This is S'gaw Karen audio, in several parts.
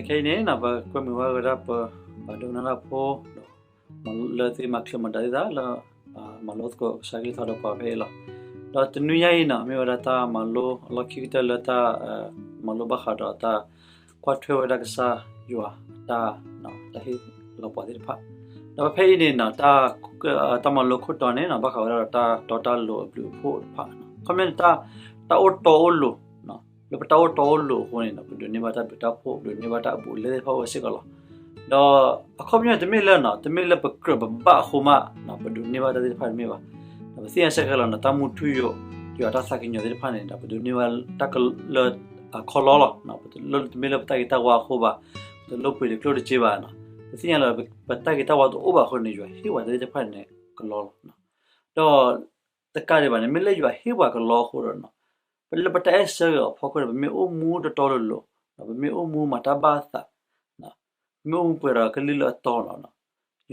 ခဲအံၤန့ၣ် ပကွဲမုာ်ဘၣ်ဝဲဒၣ်ပ ပှၤဒိကနၣ်တၢ်ဖိ ဒီး လၢသုမၤချ့မၤဒၣ်သ့ၣ်တဖၣ်လၢ မၤလိသကိးကစၢ်ကလုၢ်ကထါဒီးပှၤဖဲအံၤလီၤ. ဒီးတနွံညါအံၤန့ၣ် မ့ၢ်ဝဲဒၣ်တၢ်မၤလိအလီၢ်ခံကတၢၢ်လၢတၢ် မၤလိဘၣ်ဃးဒီးတၢ် ကွၢ်ထွဲဝဲဒၣ်ကစၢ်ယွၤအတၢ် တၢ်ဟ့ၣ်လီၤပှၤသ့ၣ်တဖၣ်. ဒီးဖဲအံၤန့ၣ် တၢ် တၢ်မၤလိခိၣ်တီန့ၣ် ဘၣ်ဃးဝဲဒၣ်ဒီးတၢ်တီတၢ်လိၤအဘျုးအဖှိၣ်တဖၣ်. ခီမ့ၢ်န့ၣ် တၢ်အိၣ်တီအိၣ်လိၤ လၢပတၢ်အိၣ်တီအိၣ်လိၤအဃိန့ၣ် ပဒိးန့ၢ်ဘၣ်တၢ်ဘျုးတၢ်ဖှိၣ် ပဒိးန့ၢ်ဘၣ်တၢ်အဘူးအလဲသ့ၣ်တဖၣ်အိၣ်ဝဲစ့ၢ်ကီးလီၤ. ဒီးအခီပညီန့ၣ် တမ့ၢ်လၢ တမ့ၢ်လၢပကြၢးပဘၣ်အဃိမး ပဒိးန့ၢ်ဘၣ်တၢ်သ့ၣ်တဖၣ်တမ့ၢ်ဘၣ်. ပသ့ၣ်ညါစ့ၢ်ကီးလီၤန့ၣ် တၢ်မူထူယိာ် ယွၤတၢ်သးကညီၤသ့ၣ်တဖၣ်န့ၣ် ပဒိးန့ၢ်ဘၣ်တၢ်လၢအခီလီလီၤ. တမ့ၢ်လၢပတၢ်ဂ့ၤတၢ်ဝါအဃိဘၣ်, ပတလိၣ်ပှ့ၤတကျိၣ်တစ့ဘၣ်. ပသ့ၣ်ညါလီၤ ပတၢ်ဂ့ၤတၢ်ဝါတအိၣ်ဘၣ်အဃိန့ၣ် ယွၤဟ့ၣ်ပှၤတၢ်သ့ၣ်တဖၣ်န့ၣ်ကလီလီၤ. ဒီး တကးဒံးဘၣ်န့ၣ် မ့ၢ်လၢယွၤဟ့ၣ်ပှၤကလီအဃိဒီး ပလၢပတၢ်အဲၣ်ဆၢက့ၤအီၤအဖီခိၣ်န့ၣ် ပမ့ၢ်အိၣ်မူတီတီလိၤလိၤ, ပမ့ၢ်အိၣ်မူမၤတၢ်ဘၣ်အသး, ပမ့ၢ်အိၣ်မူပှဲၤဒီးကလုၢ်လၢအတီလီၤ,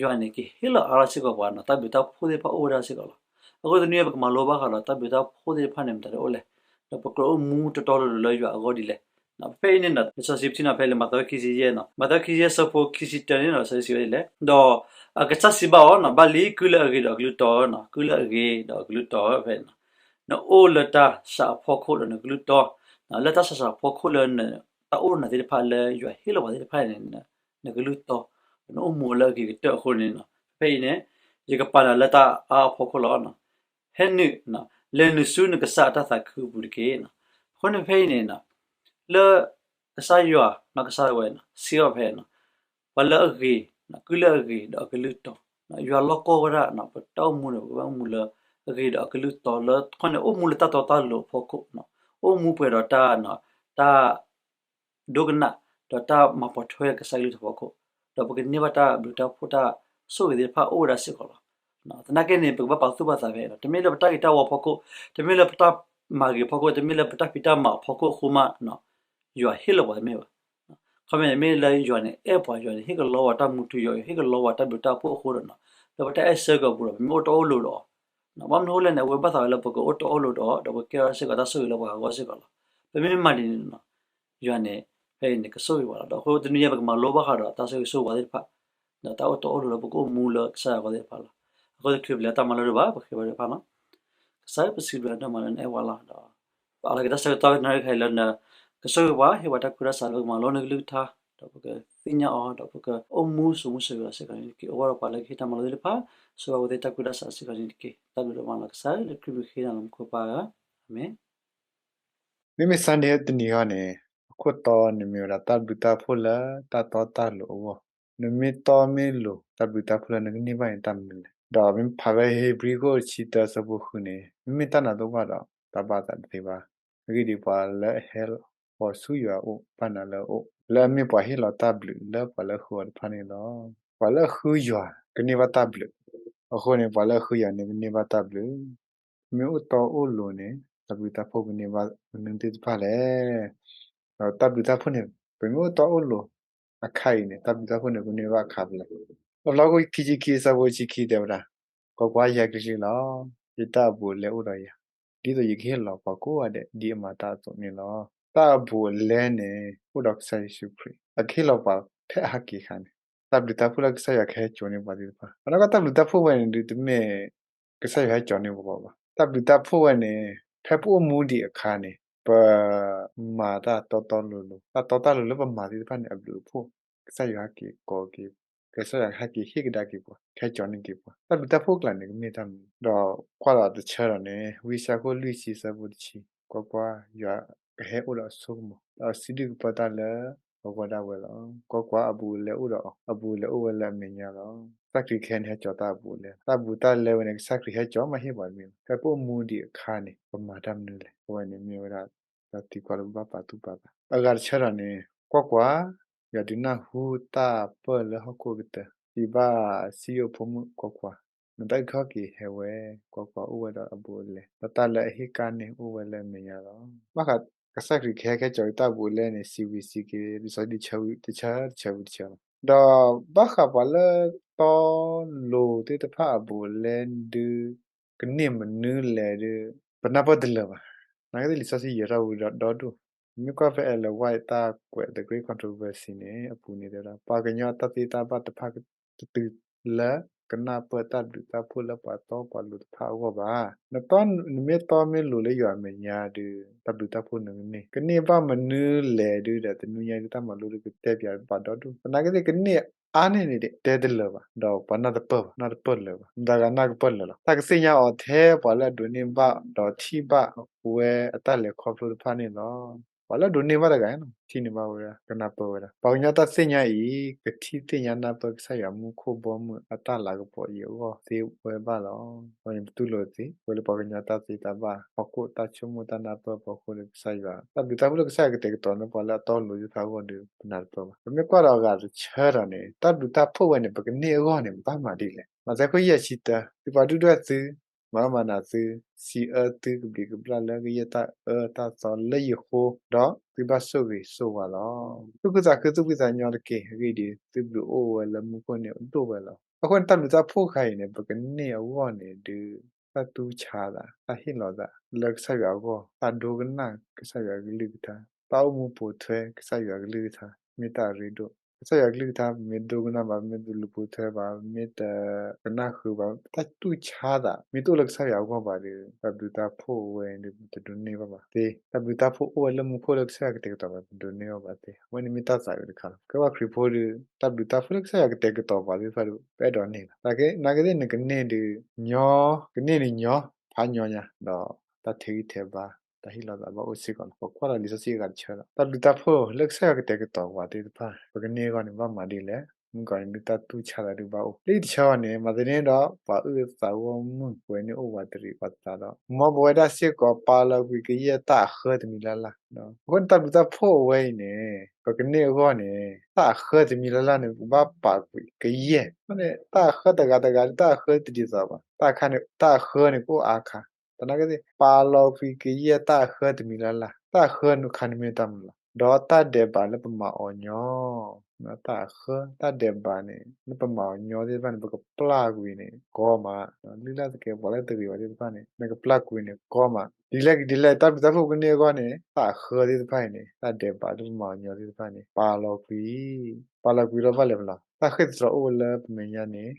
ယွၤန့ၣ်ကဟ့ၣ်လီၤအါထီၣ်စ့ၢ်ကီးပှၤ တၢ်ဘျုးတၢ်ဖှိၣ်သ့ၣ်တဖၣ်အိၣ်ဝဲဒၣ်စ့ၢ်ကီးလီၤ. အဃိတနွံအံၤ ပကမၤလိဘၣ်ဃးဒီးတၢ်ဘျုးတၢ်ဖှိၣ်သ့ၣ်တဖၣ်န့ၣ် မတၤတအိၣ်လဲၣ်, ဒီးပကြၢးအိၣ်မူတီတီလိၤလိၤလၢယွၤအဂီၢ်ဒ်လဲၣ်. ဖဲအံၤန့ၣ် လံာ်စီဆှံပထံၣ်န့ၣ်ဖဲလံာ်မးသဲခံဆံယဲၢ်, မးသဲခံဆံယဲၢ်ဆၢဖိခံဆံတၢန့ၣ် လံာ်စီဆှံစံးဝဲဒ်လဲၣ်, ဒီးအကစၢ်စံးဘၣ်အီၤ, ဘၣ်လံ ကုၢ်လၢအဂ့ၤဒီးအကလုၢ်တီ, ကုၢ်လၢအဂ့ၤဒီးအကလုၢ်တီဖဲ နအိၣ်လၢတၢ်ဆးအဖီခိၣ်ဒီးနကလုၢ်တီ, လၢတၢ်ဆးဆးဖီခိၣ်လၢ တၢ်အိၣ်နၤသ့ၣ်တဖၣ်လၢယွၤဟ့ၣ်လီၤပှၤသ့ၣ်တဖၣ်န့ၣ် နကလုၢ်တီ, နအိၣ်မူလၢအဂ့ၤကတၢၢ်အဃိန့ၣ်, ဖဲအံၤန့ၣ် ယကပာ်နၤလၢတၢ်အါအဖီခိၣ်လီၤ. ဟဲနုာ်, လဲၤနုာ်ဆူနကစၢ်အတၢ်သးခုအပူၤတက့ၢ်. အဃိန့ၣ်ဖဲအံၤန့ၣ် လၢ ကစၢ်ယွၤ ကစၢ်ဝဲ စံးအီၤဖဲ ပှၤလၢအဂ့ၤ, ကုၢ်လၢအဂ့ၤ ဒီးအကလုၢ်တီ, ယွၤလီၢ်ကီၢ်ဝဲဒၣ် ပတၢ်အိၣ်မူန့ၣ် ပကဘၣ်အိၣ်မူလၢအဂ့ၤဒီးအကလုၢ်တီလၢ ခီန့ၣ် အိၣ်မူလၢတၢ်တီတၢ်လိၤအဖီခိၣ်, အိၣ်မူပှဲၤဒီးတၢ် တၢ် ဒိကနၣ် ဒီးတၢ်မၤပိာ်ထွဲကစၢ်ကလုၢ်တဖီခိၣ်, ဒီးပကန့ၢ်ဘၣ်တၢ်ဘျုးတၢ်ဖှိၣ်တၢ်ဆိၣ်ဂ့ၤသ့ၣ်တဖၣ်အိၣ်ဝဲဒၣ်စ့ၢ်ကီးလီၤ. သနာ်က့န့ၣ် ပကဘၣ်ပာ်သူၣ်ပာ်သးဖဲ တမ့ၢ်လၢပတၢ်ဂ့ၤတၢ်ဝါဖီခိၣ်, တမ့ၢ်လၢပတၢ်မၤဂ့ၤဖီခိၣ်, တမ့ၢ်လၢပတၢ်ဖံးတၢ်မၤအဖီခိၣ်အဃိမး ယွၤဟ့ၣ်လီၤပှၤတမ့ၢ်ဘၣ်. ခီမ့ၢ်န့ၣ် မ့ၢ်လၢယွၤန့ၣ်အဲၣ်ပှၤ, ယွၤန့ၣ်ဟ့ၣ်ကလီပှၤတၢ်မူထူယိာ်, ဟ့ၣ်ကလီပှၤတၢ်ဘျုးတၢ်ဖှိၣ်အဃိဒီး လၢပတၢ်အဲၣ်ဆၢက့ၤအပူၤဒီး ပမ့ၢ်အိၣ်တ့ၢ်အိၣ်လိၤဒီး ဘၣ်မနုၤအဃိလဲၣ်န့ၣ် အဝဲဘၣ်သးဝဲလၢပကအိၣ်တ့ၢ်အိၣ်လိၤဒီး ဒီးပကကဲထီၣ်စ့ၢ်ကီးတၢ်ဆိၣ်ဂ့ၤလၢပှၤအဂီၢ်စ့ၢ်ကီးလီၤ. ပမ့ၢ်မၤဒ်န့ၣ် ယွၤန့ၣ် ဖဲအံၤန့ၣ်ကဆိၣ်ဂ့ၤပှၤလီၤ. ဒီးအဃိတနွံညါ ပကမၤလိဘၣ်ဃးဒီးတၢ်ဆိၣ်ဂ့ၤဆိၣ်ဝါသ့ၣ်တဖၣ်, ဒီးတၢ်အိၣ်တ့ၢ်အိၣ်လိၤလၢပကအိၣ်မူလၢကစၢ်ယွၤအဂီၢ်သ့ၣ်တဖၣ်လီၤ. အဃိတချုးပလဲၤတၢ်မၤလိဒံးဘၣ် ပဃ့ဘါထုကဖၣ်လီၤ. ကစၢ်ယွၤပစံးဘျုးနၤမးလၢနအဲၣ်ဝဲလီၤ. ဒီးပအးလီၤက့ၤတၢ်ဆၢကတီၢ်နၣ်ရံၣ်ခဲအံၤလၢနကဆိၣ်ဂ့ၤပှၤ, ဟ့ၣ်ပှၤတၢ်ဃူတၢ်စးလၢပကမၤလိနကလုၢ်ကထါ, ဒီးပကသ့ၣ်ညါအီၤ, ဒီးပကအိၣ်မူဆိးမူဆိးဂ့ၤလီၤစ့ၢ်ကီးန့ၣ်တက့ၢ်. အိၣ်ဘၣ်ဒီးပှၤလၢကဟ့ၣ်တၢ်မၤလိသ့ၣ်တဖၣ်, ဆိၣ်ဂ့ၤပဝဲသ့ၣ်တၢ်ဃူတၢ်စးစ့ၢ်ကီးန့ၣ်တက့ၢ်. တၢ်ဘျုးဒိၣ်မးလီၤကစၢ်ဧၢ, လၢခရံာ်မံၤဃ့နၤလီၤမူခိၣ်ပၢ်ဧၢ, အၤမ့ၣ်. မ့မ့ၢ် Sunday တနံၤအံၤန့ၣ် အခိၣ်တီန့ၣ်မ့ၢ်ဝဲဒၣ်တၢ်ဘျုးတၢ်ဖှိၣ်လၢတၢ်တီတၢ်လိၤအဂီၢ်, နမ့ၢ်တီမ့ၢ်လိၤ တၢ်ဘျုးတၢ်ဖှိၣ်လၢနကန့ၢ်ဘၣ်န့ၣ်တၢ်မနုၤလဲၣ်. ဒီးမ့ၢ်ဖးဖဲဧ့ၤဘြံၤခိၣ်တဆံတၢဆၢဖိဃုန့ၣ် မ့မ့ၢ်တၢ်နးသပှၢ်ဒီး တၢ်ဘၣ်သးတသ့ဘၣ်. အဂ့ၢ်ဒ်အံၤ, ပှၤလၢအဟဲဃီၤဆူယွၤအအိၣ် ဘၣ်နၤလၢအအိၣ်, လၢအမ့ၢ်ပှၤဟ့ၣ်လီၤတၢ်ဘျုးလၢပှၤလၢအဃုအီၤတဖၣ်န့ၣ်လီၤ. ပှၤလၢအဃုယွၤ ကန့ၢ်ဘၣ်တၢ်ဘျုး, အဃိန့ၣ် ပှၤလၢအဃုယွၤန့ၣ် ကန့ၢ်ဘၣ်တၢ်ဘျုး. ပမ့ၢ်အိၣ်တီအိၣ်လိၤန့ၣ် တၢ်ဘျုးတၢ်ဖှိၣ်ကန့ၢ်ဘၣ်မနုၤသ့ၣ်တဖၣ်လဲၣ်. ဒီးတၢ်ဘျုးတၢ်ဖှိၣ်န့ၣ် ပမ့ၢ်အိၣ်တီအိၣ်လိၤအခါအံၤန့ၣ် တၢ်ဘျုးတၢ်ဖှိၣ်န့ၣ် ကန့ၢ်ဘၣ်အခါဖဲလဲၣ်. လံာ်ဖျါခိၣ်ခံဆံခံဆၢဖိတဆံခံတဲဝဲဒၣ်, ကွၢ်ကွၢ်, ယဟဲက့ၤလီၤ, ယတၢ်အဘူးအလဲအိၣ်ဒီးယၤ, ဒ်သိးယကဟ့ၣ်လီၤပှၤကိးဂၤဒဲး ဒ်အမၤတၢ်အသိးန့ၣ်လီၤ. တၢ်အဘူးအလဲန့ၣ် အိၣ်ဒီးကစၢ်ယ့ၣ်ၡူးခရံာ်, အကဟ့ၣ်လီၤပှၤဖဲအဟဲက့ၤအခါန့ၣ်, တၢ်ဘျုးတၢ်ဖှိၣ်လၢကစၢ်ယွၤကဟဲစိာ်န့ၢ်ပှၤသ့ၣ်တဖၣ်, အနီၢ်ကီၢ်တၢ်ဘျုးတၢ်ဖှိၣ်ဝဲန့ၣ်ဒုး တမ့ၢ် ကစၢ်ယွၤဟဲစိာ်န့ၢ်ပှၤဘၣ်. တၢ်ဘျုးတၢ်ဖှိၣ်ဝဲန့ၣ် ဖဲပအိၣ်မူဒံးအခါန့ၣ် ပမၤတၢ်တီတီလိၤလိၤ, တၢ်တီတၢ်လိၤလၢပမၤသ့ၣ်တဖၣ်န့ၣ် အဘျုးအဖှိၣ်, ကစၢ်ယွၤဟဲက့ၤကိးက့ၤ, ကစၢ်ယွၤဟဲက့ၤဟ့ၣ်ကဒါက့ၤပှၤ, ဟဲစိာ်န့ၢ်က့ၤပှၤ, တၢ်ဘျုးတၢ်ဖှိၣ်အကျါန့ၣ် ကမ့ၢ်တၢ်မနုၤ, ဒီးကွၢ်လီၤတဆၢဒီးန့ၣ် ဝံယၡါယၤခိၣ်လွံၢ်ဆံဆၢဖိတဆံ, ကွၢ်ကွၢ်, ယွၤကဟဲအိၣ်ဒီးအစိကမီၤ, ဒီးစံးဘျုးကပၢတၢ်လၢ အဝဲဒၣ်ဝဲလီၤ. ကွၢ်ကွၢ်, အဘူးအလဲအိၣ်ဒီးအီၤ, အဘူးအလဲအိၣ်ဝဲလၢအမဲာ်ညါလီၤ. ကစၢ်ခရံာ်ကဟဲန့ၣ် ဟဲစိာ်တၢ်အဘူးအလဲ, တၢ်ဘူးတၢ်လဲဝဲန့ၣ် ကစၢ်ခရံာ်ဟဲစိာ်မးဟ့ၣ်ပှၤတမ့ၢ်ဘၣ်. ဖဲပအိၣ်မူဒံးအခါန့ၣ် ပမၤတၢ်မနုၤလဲၣ်. အဝဲန့ၣ်မ့ၢ်ဝဲဒၣ် တၢ်သံကွၢ်လၢပဘၣ်ပာ်သူၣ်ပာ်သး. အဂၤတဆၢဒီးန့ၣ်, ကွၢ်ကွၢ်, ယွၤဒုးနၢ်ဟူတၢ်ပၢၢ်လၢဟီၣ်ခိၣ်အကတၢၢ်, စံးဘၣ်စံယိၣ်ဖိမုၣ်, ကွၢ်ကွၢ်, နတၢ်အုၣ်က့ၤခီၣ်က့ၤဟဲဝဲ, ကွၢ်ကွၢ်, အိၣ်ဝဲဒီးအဘူးအလဲ, ဒီးတၢ်လၢအဟ့ၣ်ကါန့ၣ်အိၣ်ဝဲလၢအမဲာ်ညါလီၤ. ဘၣ်ဃးကစၢ်ခရံာ်ကဟဲကဲစိာ်တၢ်အဘူးအလဲန့ၣ် စံးဝံၤစံးက့ၤ လံာ်စီဆှံတဆၢဝံၤတဆၢ တဆၢဝံၤတဆၢလီၤ. ဒီးဘၣ်ဃးပှၤလၢတီလိၤသ့ၣ်တဖၣ်အဘူးအလဲဒုး ကန့ၢ်မနုၤလဲၣ်ဒုး ပနၢ်ပၢၢ်တလၢာ်ဘၣ်. နာ်က့သ့ၣ်လံာ်စီဆှံယဲၤထီၣ်ဝံၤဒီးဒီဒူၣ် မ့ၢ်ကွၢ်ဖဲ Ellen White တၢ်ကွဲး The Great Controversy န့ၣ် အပူၤန့ၣ်တဲဝဲဒၣ် ပှၤကညီအတၢ်သ့တၢ်ဘၣ်တဖၣ်တတုၤလၢ ကနၢ်ပၢၢ်တၢ်ဘျုးတၢ်ဖှိၣ်လၢပှၤတီပှၤလိၤတဖၣ်အဂီၢ်ဘၣ်. နတီ နမ့ၢ်တီမ့ၢ်လိၤလၢယွၤအမဲာ်ညါဒီး တၢ်ဘျုးတၢ်ဖှိၣ်နကန့ၢ်, ကန့ၢ်ဘၣ်မနုၤလဲၣ်ဒုးဒီး တနွံညါဒုးတၢ်မၤလိဒုးကတဲပၠးဘၣ်ဒီဒူၣ်, သနာ်က့သ့ၣ် ကန့ၢ်အါန့ၢ်န့ၣ် တဲတလၢာ်ဘၣ်, ဒီးပှၤနၢ်တပၢၢ်ဘၣ်, နၢ်တပၢၢ်လၢာ်ဘၣ်, မတၤဂၤနၢ်ကပၢၢ်လၢာ်လီၤ. တၢ်ကသ့ၣ်ညါအီၤထဲပှၤလၢအဒိးန့ၢ်ဘၣ်ဒီးထံၣ်ဘၣ်ဝဲအတၢ်လဲၤခီဖျိတဖၣ်န့ၣ်လီၤ. ပှၤလၢအဒိးန့ၢ်ဘၣ်တဂၤန့ၣ်လီၤ ထံၣ်န့ၢ်ဘၣ်ဝဲဒၣ် ကနၢ်ပၢၢ်ဝဲဒၣ်. ပှၤကညီတၢ်သ့ၣ်ညါအံၤ ကထံၣ်သ့ၣ်ညါနၢ်ပၢၢ်ကစၢ်ယွၤမူခိၣ်ဘီမုၢ်အတၢ်လၤကပီၤအံၤအဂီၢ်သ့ဝဲဘၣ်လီၤ. အဝဲန့ၣ်ပတူၢ်လိာ်သ့, ပဝဲလၢပှၤကညီတၢ်သ့တၢ်ဘၣ် ဟီၣ်ခိၣ်တၢ်ဆိကမိၣ်တၢ်နၢ်ပၢၢ်အဖီခိၣ်ဒီး ကစၢ်ယွၤ တၢ်ဘျုးတၢ်ဖှိၣ်လၢကစၢ်ယွၤကတဲာ်ကတီၤန့ၢ်ပှၤလၢအတီအလိၤသ့ၣ်တဖၣ်အဂီၢ်ဒီး ပနၢ်တပၢၢ်ဘၣ်. ပမ့ၢ်ကွၢ်ဒီးအဂၤတဆၢဒီးန့ၣ် တၢ်ဘျုးတၢ်ဖှိၣ်ဝဲန့ၣ် ပကန့ၢ်အဂီၢ်န့ၣ် ဘၣ်မၤဒ်လဲၣ်. မးသဲခိၣ်ယဲၢ်ဆံတၢ, သုပှၤဒုၣ်ဒွဲၣ်သု မၤအၢမၤနးသု, စံးအၢသုကဘျံးကဘျၣ်လၢကယဲၢ်တၢ်အၢတၢ်သီလၢယဃိ, ဒီးသုဘၣ်ဆိၣ်ဂ့ၤဆိၣ်ဝါလီၤ. သူၣ်ခုသးခုသူၣ်ဖှံသးညီတက့ၢ်. အဂ့ၢ်ဒ်အံၤ, သုဘျုးအိၣ်ဝဲလၢမူခိၣ်န့ၣ်ဒိၣ်ဝဲလီၤ. အဃိန့ၣ် တၢ်ဘျုးတၢ်ဖှိၣ်တခါအံၤန့ၣ် ပကန့ၢ်အဂီၢ်န့ၣ်ဒုး တၢ်တူၢ်ဆါသး, တၢ်ဟ့ၣ်လီၤသးလၢကစၢ်ယွၤအဂီၢ်, တၢ်ဒိကနၣ်ကစၢ်ယွၤအကလုၢ်ကထါ, တၢ်အိၣ်မူပိာ်ထွဲကစၢ်ယွၤအကလုၢ်ကထါ, မ့ၢ်တၢ်အရ့ဒိၣ်. ကစၢ်ယွၤအကလုၢ်ကထါ ပမ့ၢ်တဒိကနၣ်ဘၣ်, ပမ့ၢ်တလူၤပိာ်ထွဲဘၣ်, ပမ့ၢ်တကနၣ်ဃုာ်ဘၣ်, တၢ်တူၢ်ဆါသး မ့ၢ်တအိၣ်လၢကစၢ်ယွၤအဂီၢ်ဘၣ်ဒီး တၢ်ဘျုးတၢ်ဖှိၣ်ဝဲန့ၣ် ပတဒိးန့ၢ်ဘၣ်ဘၣ်သ့. တၢ်ဘျုးတၢ်ဖှိၣ်အိၣ်ဝဲလၢမူခိၣ်လၢကစၢ်ယွၤကတဲာ်ကတီၤဘၣ် ပဒိးန့ၢ်အီၤဘၣ်သ့. အဝဲန့ၣ်မ့ၢ်တၢ်သးအုးတခါလီၤ. ကဲပှၤခရံာ်ဖိဒီး တၢ်ဘျုးတၢ်ဖှိၣ်လၢကစၢ်ယွၤကတဲာ်ကတီၤပှၤသ့ၣ်တဖၣ်ဒီး ပအဲၣ်ဒိးန့ၢ်လီၤ. သနာ်က့သ့ၣ် နကန့ၢ်ဒုးညီ, ကန့ၢ်ဒုးညီ, ဖးညီညါ, ဒီးတၢ်ထဲးဂံၢ်ထဲးဘါ, တၢ်ဟ့ၣ်လီၤသးဘၣ်အိၣ်စ့ၢ်ကီးလီၤ. ပကွၢ်လီၤလံာ်စီဆှံအဂၤတဆၢလီၤ. တၢ်ဘျုးတၢ်ဖှိၣ်လၢကစၢ်ယွၤကတဲာ်ကတီၤပှၤသ့ၣ်တဖၣ် ပကန့ၢ်အဂီၢ်န့ၣ် ဘၣ်မၤဒ်လဲၣ်. မုၢ်ကီၤန့ၣ်ဒုးတၢ်တူၢ်ဆါသးဒုးဘၣ်အိၣ်. လၢအံၤတဆၢအံၤန့ၣ် မၤသးဒ်န့ၣ်ဒီး ပှၤအုၣ်သးဂီၢ်မုၢ်ဝဲန့ၣ်အိၣ်ဝးတရံးပှၤသးဒီး မ်ပဝဲဒၣ်စ့ၢ်ကီးပာ်လီၤကွံာ်ကယဲၢ်တၢ်အဃၢတမံၤလၢ်လၢ်. အဃိန့ၣ် တၢ်ဘျုးတၢ်ဖှိၣ်အဝဲအံၤန့ၣ် ပကန့ၢ်အဂီၢ်န့ၣ် တၢ်အဃၢတမံၤလၢ်လၢ်န့ၣ် ပကဘၣ်ပာ်ကွံာ်ကယဲၢ်. အဃိန့ၣ် တၢ်အဃၢတဂၤတဂၤ တၢ်အဃၢတဒ်သိးဘၣ်. တၢ်ခါန့ၣ် တၢ်အဃၢန့ၣ် ကအိၣ်အါခါ. သနာ်က့သ့ၣ် ပာ်လီၤကွံာ်ကယဲၢ်တၢ်အဃၢတမံၤလၢ်လၢ်. တၢ်အဃၢန့ၣ်ခါန့ၣ်မ့ၢ်တၢ်မနုၤလဲၣ်. ဒီးတၢ်ဒဲးဘးလၢပမၤအီၤညီ တၢ်အဃၢ တၢ်ဒဲးဘးန့ၣ် လၢပမၤအီၤညီသ့ၣ်တဖၣ်န့ၣ် ပကပျၢ်ကွံာ်န့ၣ် ကီမး. လုၢ်လၢ်သကဲးပဝးလၢတဂ့ၤဘၣ်သ့ၣ်တဖၣ်န့ၣ် နကပျၢ်ကွံာ်န့ၣ် ကီမး. ဒ်လဲၣ်ဂ့ၤဒ်လဲၣ် တၢ်ဘျုးတၢ်ဖှိၣ်ပကန့ၢ်အဂီၢ်န့ၣ် တၢ်အဃၢသ့ၣ်တဖၣ်အံၤန့ၣ် တၢ်ဒဲးဘးလၢပမၤအီၤညီသ့ၣ်တဖၣ်န့ၣ် ပာ်လီၤကွံာ်, ပာ်လီၤကွံာ်လီၤဘၣ်လဲၣ်ဖဲလဲၣ်. တၢ်ဃ့ၢ်သတြီၤအိၣ်ဝဲလၢပမဲာ်ညါန့ၣ်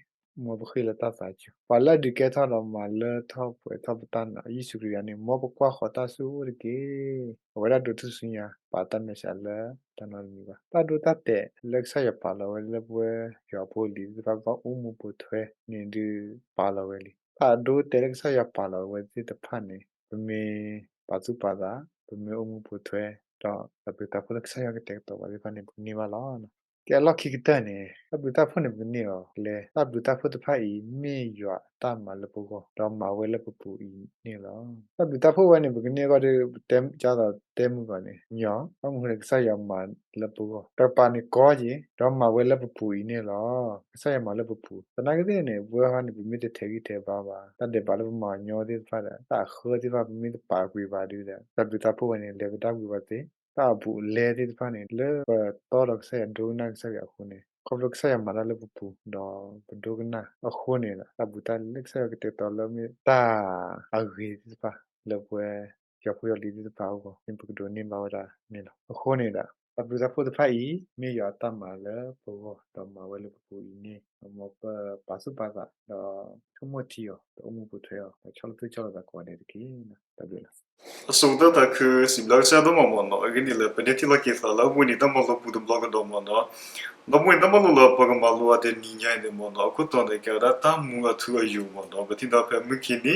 မ်ပဃ့ၢ်လၢတၢ်သးစူၤ. ပှၤလၢအဒုးကဲထီၣ်ဒီးမၤလၢထီၣ်ပှဲၤထီၣ်ပတၢ်နာ် ယ့ၣ်ၡူးခရံာ်အံၤန့ၣ် မ်ပကွၢ်ဃီၤတၢ်ဆိၣ်ဂ့ၤအိၣ်တက့ၢ်. အဝဲဒၣ်ဒိးထူၣ်စုညါ ပာ်တၢ်မဲာ်ဆှးလၢတၢ်နီတမံၤဘၣ်. တၢ်ဒိတၢ်တဲာ်လၢကစၢ်ယွၤပာ်လီၤဝဲလၢပဝဲယွၤဖိလံၤသ့ၣ်တဖၣ် ပဘၣ်အိၣ်မူပိာ်ထွဲန့ၣ်ဒုးပာ်လီၤဝဲလံ. တၢ်အဒိတတဲာ်လၢကစၢ်ယွၤပာ်လီၤဝဲသ့ၣ်တဖၣ်န့ၣ် ပမ့ၢ်ပာ်သူၣ်ပာ်သး, ပမ့ၢ်အိၣ်မူပိာ်ထွဲ ဒီးတၢ်ဘျုးတၢ်ဖှိၣ်လၢကစၢ်ယွၤကတဲာ်ကတီၤပှၤသ့ၣ်တဖၣ်န့ၣ် ပကန့ၢ်ဘၣ်လီၤ. ကဲအလီၢ်ခံကတၢၢ်န့ၣ် တၢ်ဘျုးတၢ်ဖှိၣ်န့ၣ် ပကန့ၢ်အီၤကျဲ, တၢ်ဘျုးတၢ်ဖှိၣ်တဖၣ်အံၤ မ့ၢ်ယွၤအတၢ်မၤလၢပဂီၢ် ဒီးမၤဝဲလၢပပူၤအံၤန့ၣ်လီၤ. တၢ်ဘျုးတၢ်ဖှိၣ်ဝဲန့ၣ် ပကန့ၢ်အဂီၢ်ဒီး ပတဲကသိးတဲမုၢ်ဂီၤန့ၣ် ညီ, ဘၣ်မနုၤဃိန့ၣ် ကစၢ်ယွၤမၤလၢပဂီၢ် တကပၤန့ၣ်ကီက့ၤ ဒီးမၤဝဲလၢပပူၤအံၤန့ၣ်လီၤ. ကစၢ်ယွၤမၤလၢပပူၤ သနာ်က့သ့ၣ်န့ၣ် ပဝဲဟီန့ၣ် ပမ့ၢ်တထဲးဂံၢ်ထဲးဘါဘၣ်, တၢ်ဒဲးဘးလၢပမၤအီၤညီသ့ၣ်တဖၣ်ဒီး တၢ်အဃၢသ့ၣ်တဖၣ် ပမ့ၢ်တပာ်ကွံာ်ဘၣ်ဒုးဒီး တၢ်ဘျုးတၢ်ဖှိၣ်ဝဲန့ၣ် လဲၤကဒါကွံာ်ဘၣ်သ့ တၢ်အဘူးအလဲသ့ၣ်တဖၣ်န့ၣ် လၢပတီဒီးကစၢ်ယွၤ ဒိကနၣ်ကစၢ်ယွၤအဃိန့ၣ် ခီဖျိကစၢ်ယွၤမၤတၢ်လၢပပူၤ ဒီးပဒိကနၣ်အဃိန့ၣ်ဒီး တၢ်ဘျုးတၢ်ဖှိၣ်လၢကစၢ်ယွၤကတဲာ်ကတီၤလၢမ့ၢ်တၢ်အဂ့ၤသ့ၣ်တဖၣ် လၢပဝဲယွၤဖိယွၤလံၤသ့ၣ်တဖၣ်အဂီၢ်န့ၣ် ပကဒိးန့ၢ်ဘၣ်ဝဲဒၣ်န့ၣ်လီၤ. အဃိန့ၣ်ဒီး တၢ်ဘျုးတၢ်ဖှိၣ်တဖၣ်အံၤ မ့ၢ်ယွၤအတၢ်မၤလၢပဂီၢ် ဒီးမၤဝဲလၢပပူၤအံၤန့ၣ် မ်ပပာ်သူၣ်ပာ်သး ဒီးဆိကမိၣ်ထံအီၤ ဒီးအိၣ်မူပိာ်ထွဲအီၤ ဒီးဆီၣ်လီၤသူၣ်ဆီၣ်လီၤသးကိးဂၤဒဲးတက့ၢ်. တၢ်ဘျုးလီၤ. အစိၤကတၢၢ်သးခု စံးဘျုးကစၢ်ဒိၣ်မးမ့ၢ်နီၤ, အဂ့ၢ်ဒ်လဲၣ် ပန့ၢ်ထံၣ်လီၤက့ၤသးလၢအဝဲန့ၣ်တၢ်မၤလိပူၤတဘျီကဒီးမ့ၢ်နီၤ, ဒီးပဝဲန့ၣ်တၢ်မၤလိလၢပကမၤလိအီၤတနံၤညါအံၤန့ၣ်မ့ၢ်နီၤ အခိၣ်တီန့ၣ် ကဲဝဲဒၣ်တၢ်မူအထူအယိာ်မ့ၢ်နီၤ, ပထံၣ်ဒီးဖဲမုၢ်ခံနံၤ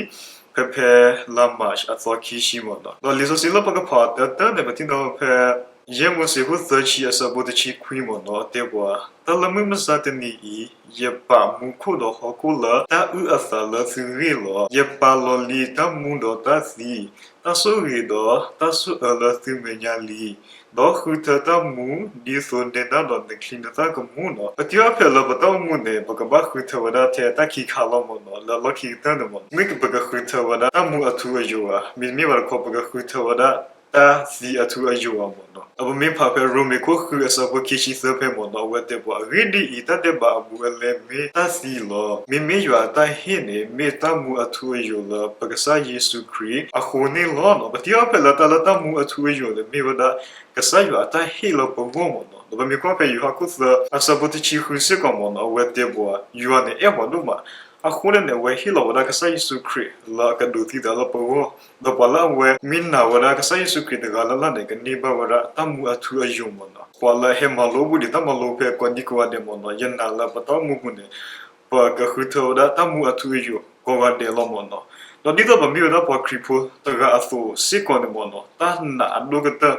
ဖဲဖဲလါမးအသီခံဆံမ့ၢ်နီၤ, ဒီးလံာ်စီဆှံလၢပကဖးအီၤတၢတၢန့ၣ် ပထံၣ်ဒီးဖဲ ယဲၢ်မိၤၡ့ခိၣ်သၢဆံအဆၢဖိတဆံခွံမ့ၢ်နီၤ တဲပှၤ, တၢ်လၢမုၢ်မဆါတနံၤအံၤ ယပာ်မူခိၣ်ဒီးဟီၣ်ခိၣ်လၢတၢ်အုၣ်အသးလၢသုဂ့ၢ်လီၤ. ယပာ်လီၤလံတၢ်မူဒီးတၢ်သံ, တၢ်ဆိၣ်ဂ့ၤဒီးတၢ်ဆိၣ်အၢလၢသုမဲာ်ညါလံ, ဒီးဃုထၢတၢ်မူ ဒ်သိးနဲဒၣ်ဒီးနချံနသၣ်ကမူၣ်နီၤ. ပထံၣ်ဘၣ်ဖဲလၢပတၢ်အိၣ်မူန့ၣ် ပကဘၣ်ဃုထၢဝဲဒၣ်ထဲတၢ်ခံခါလီၤမ့ၢ်နီၤ, လၢအလီၢ်ခံကတၢၢ်န့ၣ်မ့ၢ်နီၤ မ့ၢ်ပကဃုထၢဝဲဒၣ်တၢ်မူအထူအယိာ်ဧါ, မ့တမ့ၢ်ဘၣ်တခီ ပကဃုထၢဝဲဒၣ် တၢ်သံအထူအယိာ်ဘၣ်မ့ၢ်နီၤ. ဒီးပမ့ၢ်ဖးဖဲရိမ့ၤခိၣ်ဃုအဆၢဖိခံဆံသၢဖဲမ့ၢ်နီၤ အဝဲတဲပှၤ အဂ့ၢ်ဒ်အံၤ, တၢ်ဒဲးဘးအဘူးအလဲမ့ၢ်တၢ်သံလီၤ. မ့မ့ၢ်ယွၤအတၢ်ဟ့ၣ်န့ၣ် မ့ၢ်တၢ်မူအထူအယိာ်လၢပကစၢ်ယ့ၣ်ၡူးခရံာ်အဃိန့ၣ်လီၤ. ပထံၣ်ဘၣ်ဖဲလၢတၢ်လၢတၢ်မူအထူအယိာ်န့ၣ် မ့ၢ်ဝဲဒၣ်ကစၢ်ယွၤအတၢ်ဟ့ၣ်လၢပဂီၢ်မ့ၢ်နီၤ. ဒီးပမ့ၢ်ကွၢ်ဖဲယိၤဟၣ်ခိၣ်သၢအဆၢဖိတဆံဃုစ့ၢ်ကီးမ့ၢ်နီၤ အဝဲတဲပှၤ ယွၤန့ၣ်အဲၣ်ပှၤဒိၣ်မး အဃိန့ၣ်န့ၣ် အဝဲဟ့ၣ်လီၤဝဲဒၣ်ကစၢ်ယ့ၣ်ၡူးခရံာ်လၢအကဒိးသံသးလၢပဂီၢ်, ဒီးပှၤလၢအဝဲမ့ၢ်နာ်ဝဲဒၣ်ကစၢ်ယ့ၣ်ၡူးခရံာ်တဂၤလၢ်လၢ်န့ၣ် ကန့ၢ်ဘၣ်ဝဲဒၣ်တၢ်မူအထူအယိာ်မ့ၢ်နီၤ. ပှၤလၢအဟဲမၤလိပူၤဒံးတၢ်မၤလိဖဲကိးဒံကိးဂၤဒဲးမ့ၢ်နီၤ ယနာ်လၢပတၢ်အိၣ်မူပူၤန့ၣ် ပကဃုထၢဝဲဒၣ်တၢ်မူအထူအယိာ်ကိးဂၤဒဲးလီၤမ့ၢ်နီၤ. ဒီးဒ်သိးပမ့ၢ်ဝဲဒၣ်ပှၤခရံာ်ဖိတဂၤအသိးစ့ၢ်ကီးန့ၣ်မ့ၢ်နီၤ တၢ်နာ်အဒိၣ်ကတၢၢ်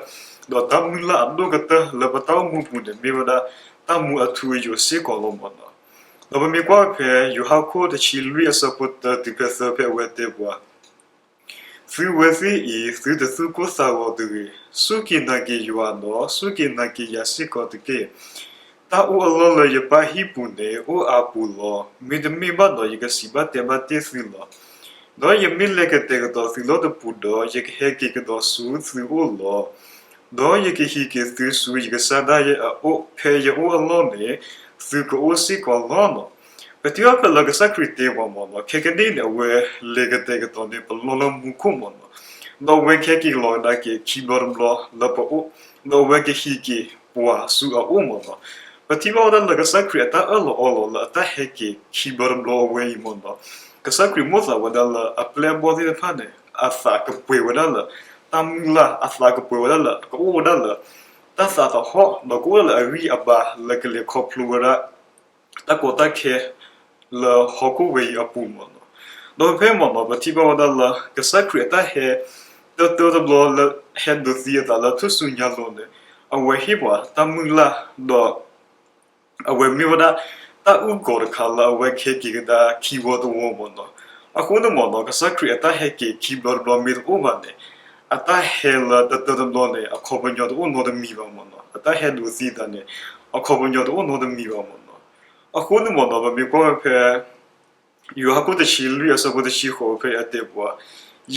ဒီးတၢ်မုၢ်လၢ်အဒိၣ်ကတၢၢ်လၢပတၢ်အိၣ်မူပူၤန့ၣ် မ့ၢ်ဝဲဒၣ်တၢ်မူအထူအယိာ်စ့ၢ်ကီးလီၤမ့ၢ်နီၤ. ဒီးပမ့ၢ်ကွၢ်ဖဲယိၤဟၣ်ခိၣ်တဆံလွံၢ်အဆၢဖိတၢတုၤဖဲသၢဖဲအဝဲတဲပှၤ သုဝဲသ့ၣ်အံၤ သုတသူၣ်ကိၢ်သးဂီၤတဂ့ၤ. စူၢ်က့ၤနာ်က့ၤယွၤဒီး စူၢ်က့ၤနာ်က့ၤယၤစ့ၢ်ကီးတက့ၢ်. တၢ်အိၣ်အလီၢ်လၢယပၢ်ဟံၣ်ပူၤန့ၣ် အိၣ်အါပူၤလီၤ. မ့တမ့ၢ်ဘၣ်ဒီး ယကစံးဘၣ်တဲဘၣ်တ့ၢ်သုလီၤ. ဒီးယမ့ၢ်လဲၤကတဲာ်ကတီၤသုလၢတပူၤဒီး ယကဟဲက့ၤကဒီးဆူသုအိၣ်လီၤ. ဒီးယကဟံးက့ၤသုဆူယကစၢ်ဒၣ်ယဲအအိၣ်, ဖဲယအိၣ်အလီၢ်န့ၣ် သုကအိၣ်စ့ၢ်ကီးလီၤနီၤ. ပထံၣ်ဘၣ်ဖဲလၢကစၢ်ခရံာ်တဲပှၤမ့ၢ်နီၤ, ခဲကနံၣ်အံၤန့ၣ် အဝဲလဲၤကတဲာ်ကတီၤန့ၢ်ပလီၢ်လၢမူခိၣ်မ့ၢ်နီၤ, ဒီးအဝဲကဟဲက့ၤလီၤကဒါက့ၤခံဘျီတဘျီလၢပအိၣ်, ဒီးအဝဲကဟံးက့ၤပှၤဆူအအိၣ်မ့ၢ်နီၤ. ပထံၣ်ဘၣ်ဝဲဒၣ်လၢကစၢ်ခရံာ်အတၢ်အၢၣ်လီၤအီလီၤလၢအတၢ်ဟဲက့ၤခံဘျီတဘျီအဝဲအံၤမ့ၢ်နီၤ, ကစၢ်ခရံာ်မိၣ်သးဝဲဒၣ်လၢအပျဲၢ်အဘီၣ်သ့ၣ်တဖၣ်န့ၣ် အသးကပှဲၤဝဲဒၣ်လၢ တၢ်မုၢ်လၢ်, အသးကပှဲၤဝဲဒၣ်လၢ ကအိၣ်ဝဲဒၣ်လၢ တၢ်သးသဟီၣ်, ဒီးကအိၣ်ဝဲဒၣ်လၢအဂံၢ်အဘါလၢကလဲၤခီဖျိဝဲဒၣ် တၢ်ကီတၢ်ခဲ လၢဟီၣ်ခိၣ်ဝဲအံၤအပူၤမ့ၢ်နီၤ. ဒီးဖဲမ့ၢ်နီၤ ပထံၣ်ဘၣ်ဝဲဒၣ်လၢ ကစၢ်ခရံာ်အတၢ်ဟဲ တၢတၢတဘျီလၢဟဲဒိးသံအသးလၢထူၣ်စုညါလိၤန့ၣ် အဝဲဟ့ၣ်ပှၤတၢ်မုၢ်လၢ် ဒီး အဝဲမ့ၢ်ဝဲဒၣ် တၢ်အုၣ်ကီၤတခါလၢအဝဲကဟဲက့ၤကဒါခံဝီတဝီမ့ၢ်နီၤ. အဃိန့ၣ်မ့ၢ်နီၤ ကစၢ်ခရံာ်အတၢ်ဟဲက့ၤခံဘျီတဘျီမ့ၢ်တအိၣ်ဘၣ်န့ၣ် အတၢ်ဟဲလၢတၢတၢတဘျီန့ၣ် အခီပညီတအိၣ်နီတမံၤဘၣ်မ့ၢ်နီၤ. အတၢ်ဟဲဒိးသံအသးန့ၣ် အခီပညီတအိၣ်နီတမံၤဘၣ်မ့ၢ်နီၤ. အဃိန့ၣ်မ့ၢ်နီၤ ပမ့ၢ်ကွၢ်ဝဲဖဲ ယိၤဟၣ်ခိၣ်တဆံလွံၢ်အဆၢဖိတဆံဃိးဖဲအတဲပှၤ,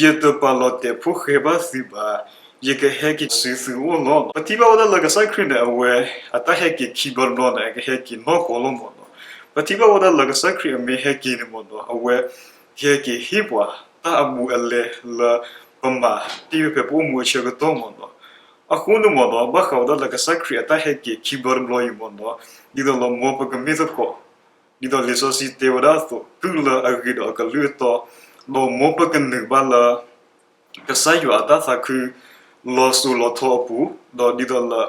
ယတပာ်လီၤတဲာ်ဖိၣ်ဃဲဘၣ်သုဘၣ်, ယကဟဲက့ၤဆူသုအိၣ်လီၤ. ပထံၣ်ဘၣ်ဝဲဒၣ်လၢကစၢ်ခရံာ်န့ၣ် အဝဲအတၢ်ဟဲက့ၤခံဘျီတဘျီန့ၣ် အကဟဲက့ၤနီၢ်ကီၢ်လီၤမ့ၢ်နီၤ. ပထံၣ်ဘၣ်ဝဲဒၣ်လၢကစၢ်ခရံာ်အမ့ၢ်ဟဲက့ၤန့ၣ်မ့ၢ်နီၤ အဝဲကဟဲက့ၤဟ့ၣ်ပှၤတၢ်အဘူးအလဲလၢပမၤတ့ၢ်ဝဲဖဲပအိၣ်မူအဆၢကတီၢ်မ့ၢ်နီၤ. အဃိန့ၣ်မ့ၢ်နီၤ ဘၣ်ဃးဝဲဒၣ်လၢကစၢ်ခရံာ်အတၢ်ဟဲက့ၤခံဘျီတဘျီအံၤမ့ၢ်နီၤ ဒ်သိးလၢမ်ပကမ့ၢ်သကိး ဒ်သိးလံာ်စီဆှံတဲဝဲဒၣ်အသိး တုၤလၢအဂ့ၤဒီးအကလုၢ်အတီ, ဒီးမ်ပကနုာ်ဘၣ်လၢ ကစၢ်ယွၤအတၢ်သးခု လီၤစိၤလီၤထီအပူၤ, ဒီးဒ်သိးလၢ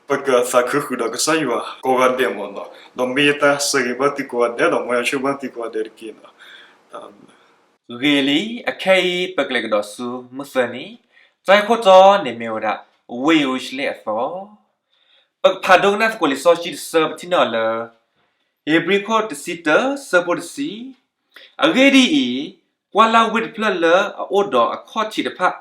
ပကသးခုဃုာ်ဒီးကစၢ်ယွၤကိးဂၤဒဲးမ့ၢ်နီၤ. ဒီးမ့ၢ်ယတၢ်ဆၢဂ့ၤဘၣ်သုကိးဂၤဒဲး ဒီးမ်ယွၤဆိၣ်ဂ့ၤဘၣ်သုကိးဂၤဒဲးတက့ၢ်နီၤ. ဂ့ၤလံ, အခဲအံၤ ပကလဲၤကဒီးဆူမုၢ်သၢနံၤ, တၢ်ဂ့ၢ်ခိၣ်တီန့ၣ်မ့ၢ်ဝဲဒၣ် ဝ့ၢ်ယရူၤၡလ့ၣ်အသီ ပကဖးဒိကနၣ်သကိးလံာ်စီဆှံတဆၢ ပထံၣ်န့ၢ်အီၤလၢ ဧ့ၤဘြံၤခိၣ်တဆံတၢ ဆၢဖိတဆံ, အဂ့ၢ်ဒ်အံၤ, ကွၢ်လၢ်ဝ့ၢ်တဖျၢၣ်လၢအအိၣ်ဒီးအခီၣ်ထံးတဖၣ်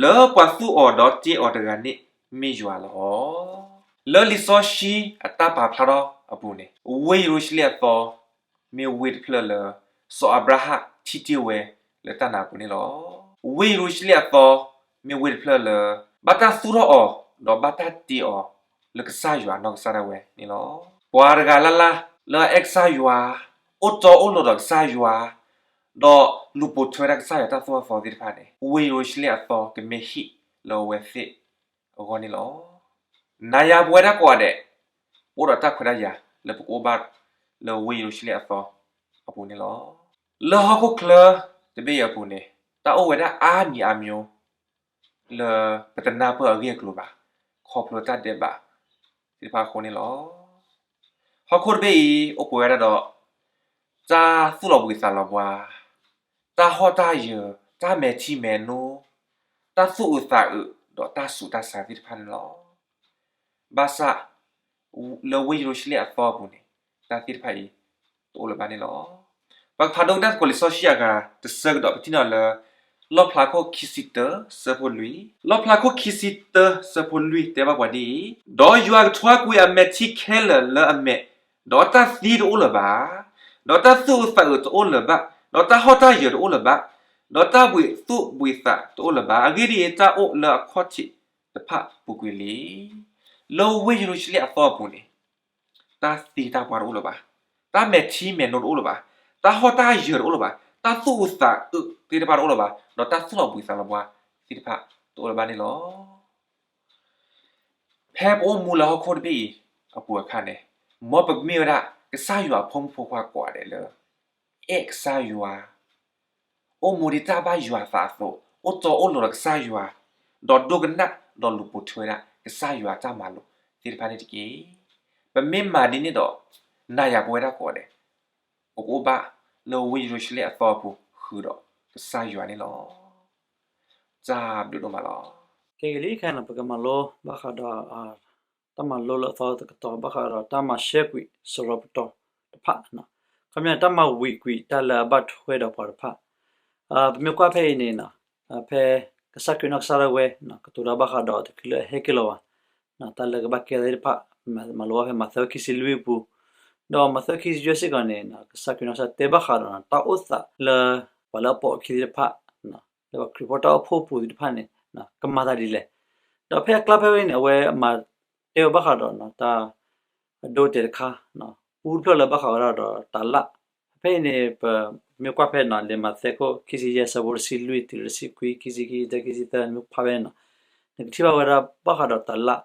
လၢပှၤသူၣ်အီၤဒီးတ့အီၤတဂၤန့ၣ် မ့ၢ်ယွၤလီၤ. လၢလံာ်စီဆှံအတၢ်ပာ်ဖျါထီၣ်အပူၤန့ၣ် ဝ့ၢ်ယရူၤၡလ့ၣ်အသီ မ့ၢ်ဝ့ၢ်တဖျၢၣ်လၢ စီၤအၤဘြၤဟၣ်ထံၣ်တ့ၢ်ဝဲလၢတၢ်နာ်အပူၤန့ၣ်လီၤ. ဝ့ၢ်ယရူၤၡလ့ၣ်အသီ မ့ၢ်ဝ့ၢ်တဖျၢၣ်လၢ ဘၣ်တၢ်သူၣ်ထီၣ်အီၤ ဒီးဘၣ်တၢ်တ့အီၤ လၢကစၢ်ယွၤအနီၢ်ကစၢ်ဒၣ်ဝဲန့ၣ်လီၤ. ပှၤတဂၤလၢ်လၢ် လၢအအဲၣ်ကစၢ်ယွၤ, အိၣ်တီအိၣ်လိၤဒီးကစၢ်ယွၤ, ဒီးလူၤပိာ်ထွဲဝဲဒၣ်ကစၢ်ယွၤတၢ်သိၣ်တၢ်သီသ့ၣ်တဖၣ်န့ၣ် ဝ့ၢ်ယရူၤၡလ့ၣ်အသီကမ့ၢ်ဟံၣ်လၢအဝဲသ့ၣ်အဂီၢ်န့ၣ်လီၤ. နၤယၤပဝဲဒၣ်ကိးဂၤဒဲး ပအိၣ်ဒီးတၢ်ခွဲးတၢ်ယာ်လၢပကအိၣ်ဘၣ်လၢဝ့ၢ်ယရူၤၡလ့ၣ်အသီအပူၤန့ၣ်လီၤ. လၢဟီၣ်ခိၣ်ချၢတဘ့ၣ်အံၤအပူၤန့ၣ် တၢ်အိၣ်ဝဲဒၣ်အါမံၤအါမံၤ လၢပတနၢ်ပၢၢ်အဂ့ၢ်အကျိၤဘၣ် ခီဖျိတၢ်ဒဲးဘးသ့ၣ်တဖၣ်အဃိန့ၣ်လီၤ. ဟီၣ်ခိၣ်တဘ့ၣ်အံၤ အိၣ်ပှဲၤဝဲဒၣ်ဒီး တၢ်သူၣ်လီၤဘှံးသးလီၤဘှါ, တၢ်ဟီၣ်တၢ်ယၢၤ, တၢ်မဲာ်ထံမဲာ်နိ, တၢ်သူၣ်အုးသးအုး ဒီးတၢ်ဆူးတၢ်ဆါသ့ၣ်တဖၣ်န့ၣ်လီၤ. ဘၣ်ဆၣ် လၢဝ့ၢ်ယရူၤၡလ့ၣ်အသီအပူၤန့ၣ် တၢ်သ့ၣ်တဖၣ်အံၤ တအိၣ်လၢၤဘၣ်န့ၣ်လီၤ. ပကဖးဒိကနၣ်သကိးလံာ်စီဆှံအဂၤတဆၢကဒီး ပထံၣ်န့ၢ်အီၤလၢ လီၣ်ဖျါခိၣ်ခံဆံတၢ ဆၢဖိလွံၢ်, လီၣ်ဖျါခိၣ်ခံဆံတၢ ဆၢဖိလွံၢ် တဲဘၣ်ပှၤဒ်အံၤ, ဒီးယွၤကထွါကွံာ်အမဲာ်ထံခဲလၢာ်လၢအမဲာ်, ဒီးတၢ်သံတအိၣ်လၢၤဘၣ်, ဒီးတၢ်သူၣ်အုးသးအုးတအိၣ်လၢၤဘၣ်, ဒီးတၢ်ဟီၣ်တၢ်ယၢၤတအိၣ်လၢၤဘၣ်, ဒီးတၢ်ဘှံးသူၣ်ဘှံးသးတအိၣ်လၢၤဘၣ်. အဂ့ၢ်ဒ်အံၤ, တၢ်အိၣ်လၢအခီၣ်ထံးတဖၣ်ပူၤကွံာ်လံ. လၢဝ့ၢ်ယရူၤၡလ့ၣ်အသီအပူၤန့ၣ်, တၢ်သ့တၢ်ပှၢ်တအိၣ်လၢၤဘၣ်. တၢ်မဲာ်ထံမဲာ်နိတအိၣ်လၢၤဘၣ်. တၢ်ဟီၣ်တၢ်ယၢၤတအိၣ်လၢၤဘၣ်. တၢ်သူၣ်အုးသးအုးသ့ၣ်တဖၣ်တအိၣ်လၢၤဘၣ်, ဒီးတၢ်သူၣ်လီၤဘှံးသးလီၤဘှါသ့ၣ်တဖၣ်တအိၣ်လၢၤဘၣ်န့ၣ်လီၤ. ဖဲပအိၣ်မူလၢဟီၣ်ခိၣ်တဘ့ၣ်အံၤအပူၤအခါန့ၣ်, မ်ပကမ့ၢ်ဝဲဒၣ်ကစၢ်ယွၤအဖိမုၣ်ဖိခွါကိးဂၤဒဲးလၢ အဲၣ်ကစၢ်ယွၤ, အိၣ်မူဒ်တၢ်ဘၣ်ယွၤအသးအသိး, အိၣ်တီအိၣ်လိၤဒီးကစၢ်ယွၤ, ဒီးဒိကနၣ်ဒီးလူၤပိာ်ထွဲဝဲဒၣ်ကစၢ်ယွၤအတၢ်မၤလိာ်သ့ၣ်တဖၣ်န့ၣ်တက့ၢ်. ပမ့ၢ်မၤဒ်န့ၣ်ဒီး, နၤယၤပဝဲဒၣ်ကိးဂၤဒဲး, ပကအိၣ်ဘၣ်လၢဝ့ၢ်ယရူၤၡလ့ၣ်အသီအပူၤ ဃုာ်ဒီးကစၢ်ယွၤန့ၣ်လီၤ. တၢ်ဘျုးဒိၣ်မးလီၤ. ခဲကလံၤခဲန့ၣ် ပကမၤလိဘၣ်ဃးဒီး တၢ်မၤလိလၢအသီတကတီၢ် ဘၣ်ဃးဒီးတၢ်မၤရှဲကွံာ်စရီပတီၢ်တဖၣ်, ခီပညီန့ၣ် တၢ်မၤဝံၤကွံာ်တၢ်လၢအဘၣ်ထွဲဒီးပှၤတဖၣ်. ပမ့ၢ်ကွၢ်ဖဲအံၤန့ၣ်, ဖဲကစၢ်ခရံာ်နီၢ်ကစၢ်ဒၣ်ဝဲ ကတိၤတၢ်ဘၣ်ဃးဒီးတချုးလၢအဟဲက့ၤလီၤဘၣ်, တၢ်လၢကဘၣ်ကဲသ့ၣ်တဖၣ်, မၤလိဝဲဖဲမးသဲခံဆံလွံၢ်အပူၤ, ဒီးမးသဲခံဆံယဲၢ်စ့ၢ်ကီးန့ၣ် ကစၢ်ခရံာ်နီၢ်ကစၢ်တဲဘၣ်ဃးဒီးတၢ်အိၣ်သးလၢ ပှၤလၢအပိာ်အခံသ့ၣ်တဖၣ်, လၢပှၤခရံာ်ဖိတၢ်အိၣ်ဖှိၣ်အပူၤသ့ၣ်တဖၣ်န့ၣ် ကမၤသးဒ်လဲၣ်. ဒီးဖဲအကျါဖဲဝဲန့ၣ် အဝဲမၤတဲဝဲဘၣ်ဃးဒီး တၢ်အဒိအတဲာ်တခါ, အူတဖျၢၣ်လၢဘၣ်ဃးဝဲဒၣ်ဒီးတၤလၣ်. ဖဲအံၤန့ၣ် ပမ့ၢ်ကွၢ်ဖဲန့ၣ် လံာ်မးသဲခိၣ်ခံဆံယဲၢ် အဆၢဖိတဆံလွံၢ်တုၤလၢတဆံခွံ, ခံဆံခံ, ခံဆံသၢ, မ့ၢ်ဖးဖဲန့ၣ်, နကထံၣ်ဘၣ်ဝဲဒၣ်ဘၣ်ဃးဒီးတၤလၣ်.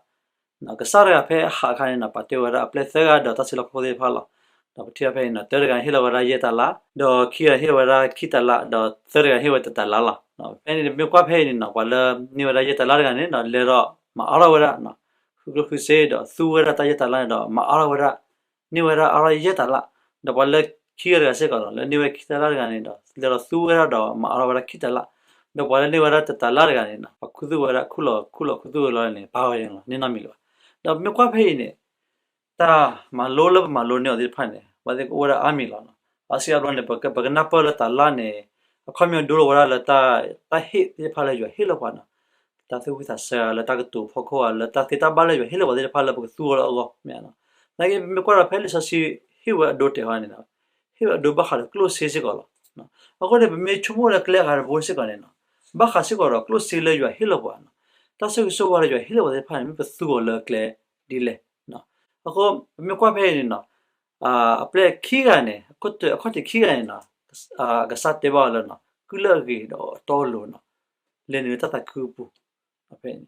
ကစၢ်တဂၤဖဲဟးအခါန့ၣ် ပာ်တ့ၢ်ဝဲဒၣ်အပျဲၢ်သၢဂၤဒီးတၢ်စုလီၢ်ခီၣ်ခိၣ်သ့ၣ်တဖၣ်လီၤ. ဒီးပထံၣ်ဘၣ်ဖဲအံၤန့ၣ် တၢတဂၤန့ၣ်ဟ့ၣ်လီၤဝဲဒၣ်ယဲၢ်တၤလၣ်, ဒီးခံဂၤန့ၣ်ဟ့ၣ်ဝဲဒၣ်ခံတၤလၣ်, ဒီးသၢတဂၤန့ၣ်ဟ့ၣ်ဝဲတတၤလၣ်လီၤ. ဖဲန့ၣ် ပမ့ၢ်ကွၢ်ဖဲအံၤန့ၣ် ပှၤလၢန့ၢ်ဝဲဒၣ်ယဲၢ်တၤလၣ်တဂၤန့ၣ် လဲၤဒီးမၤအါထီၣ်ဝဲဒၣ် ဃုကျိၣ်ဃုစ့ဒီးသူဝဲဒၣ်တၢ်ယဲၢ်တၤလၣ်န့ၣ်ဒီး မၤအါထီၣ်ဝဲဒၣ်, န့ၢ်ဝဲဒၣ်အါထီၣ်ယဲၢ်တၤလၣ်. ဒီးပှၤလၢခံဂၤတဂၤစ့ၢ်ကီးဒီး လၢန့ၢ်ဝဲခံတၤလၣ်တဂၤန့ၣ်ဒီး လဲၤဒီးသူဝဲဒၣ်ဒီးမၤအါထီၣ်ဝဲဒၣ်ခံတၤလၣ်. ဒီးပှၤလၢန့ၢ်ဝဲဒၣ်တတၤလၣ်တဂၤန့ၣ် ပှၤခူသူၣ်ဝဲဒၣ် ခူၣ်လီၤခူၣ်လီၤခူသူၣ်ဝဲလီၤန့ၣ် ပာ်ဝဲန့ၣ်လီၤ, န့ၢ်နီတမံၤလၢၤဘၣ်. ဒီးပမ့ၢ်ကွၢ်ဖဲအံၤန့ၣ် တၢ်မၤလိလၢပမၤလိန့ၢ်အီၤသ့ၣ်တဖၣ်န့ၣ် ပှၤသ့ၣ်ကအိၣ်ဝဲဒၣ်အါမံၤလီၤ. အါစုအါဘျီန့ၣ် ပကနၢ်ပၢၢ်လၢတၤလၣ်န့ၣ် အခီပညီဒိလီၤဝဲဒၣ်လၢ တၢ်ဟ့ၣ်သ့ၣ်တဖၣ်လၢယွၤဟ့ၣ်လီၤပှၤန့ၣ်, တၢ်သူၣ်ဝံၣ်သးဆၢဧါ, လၢတၢ်ကတိၤဖီခိၣ်ဧါ, လၢတၢ်သ့တၢ်ဘၣ်လၢယွၤဟ့ၣ်လီၤပှၤသ့ၣ်တဖၣ်လၢပကသူအီၤလၢအဂီၢ်မ့ၢ်ဧါ. သနာ်က့ ပမ့ၢ်ကွၢ်ဒီးဖဲလံာ်စီဆှံဟ့ၣ်ဝဲအဒိတဲာ်ဃီန့ၣ် ဟ့ၣ်ဝဲအဒိဘၣ်ဃးဒီးကျိၣ်စ့စ့ၢ်ကီးလီၤ. အဃိန့ၣ် ပမ့ၢ်ဆိကမိၣ်လၢကျဲအဂၤတဘိစ့ၢ်ကီးန့ၣ် ဘၣ်ဃးစ့ၢ်ကီးဒီးကျိၣ်စ့လၢယွၤဟ့ၣ်လီၤပှၤ, တၢ်ဆိၣ်ဂ့ၤဆိၣ်ဝါလၢယွၤဟ့ၣ်လီၤပှၤသ့ၣ်တဖၣ်န့ၣ် မ့ၢ်ပသူအီၤလၢအကျဲဒ်လဲၣ်. အဃိ ပမ့ၢ်ကွၢ်ဖဲအံၤန့ၣ် အပျဲၢ်ခံဂၤန့ၣ် အခီၣ်ထံးခံဂၤန့ၣ် ကစၢ်တဲဘၣ်အီၤလၢ ကုၢ်လၢအဂ့ၤဒီးအတီအလိၤန့ၣ် လဲၤနုာ်လၢတၢ်သးခုအပူၤ, ဖဲန့ၣ်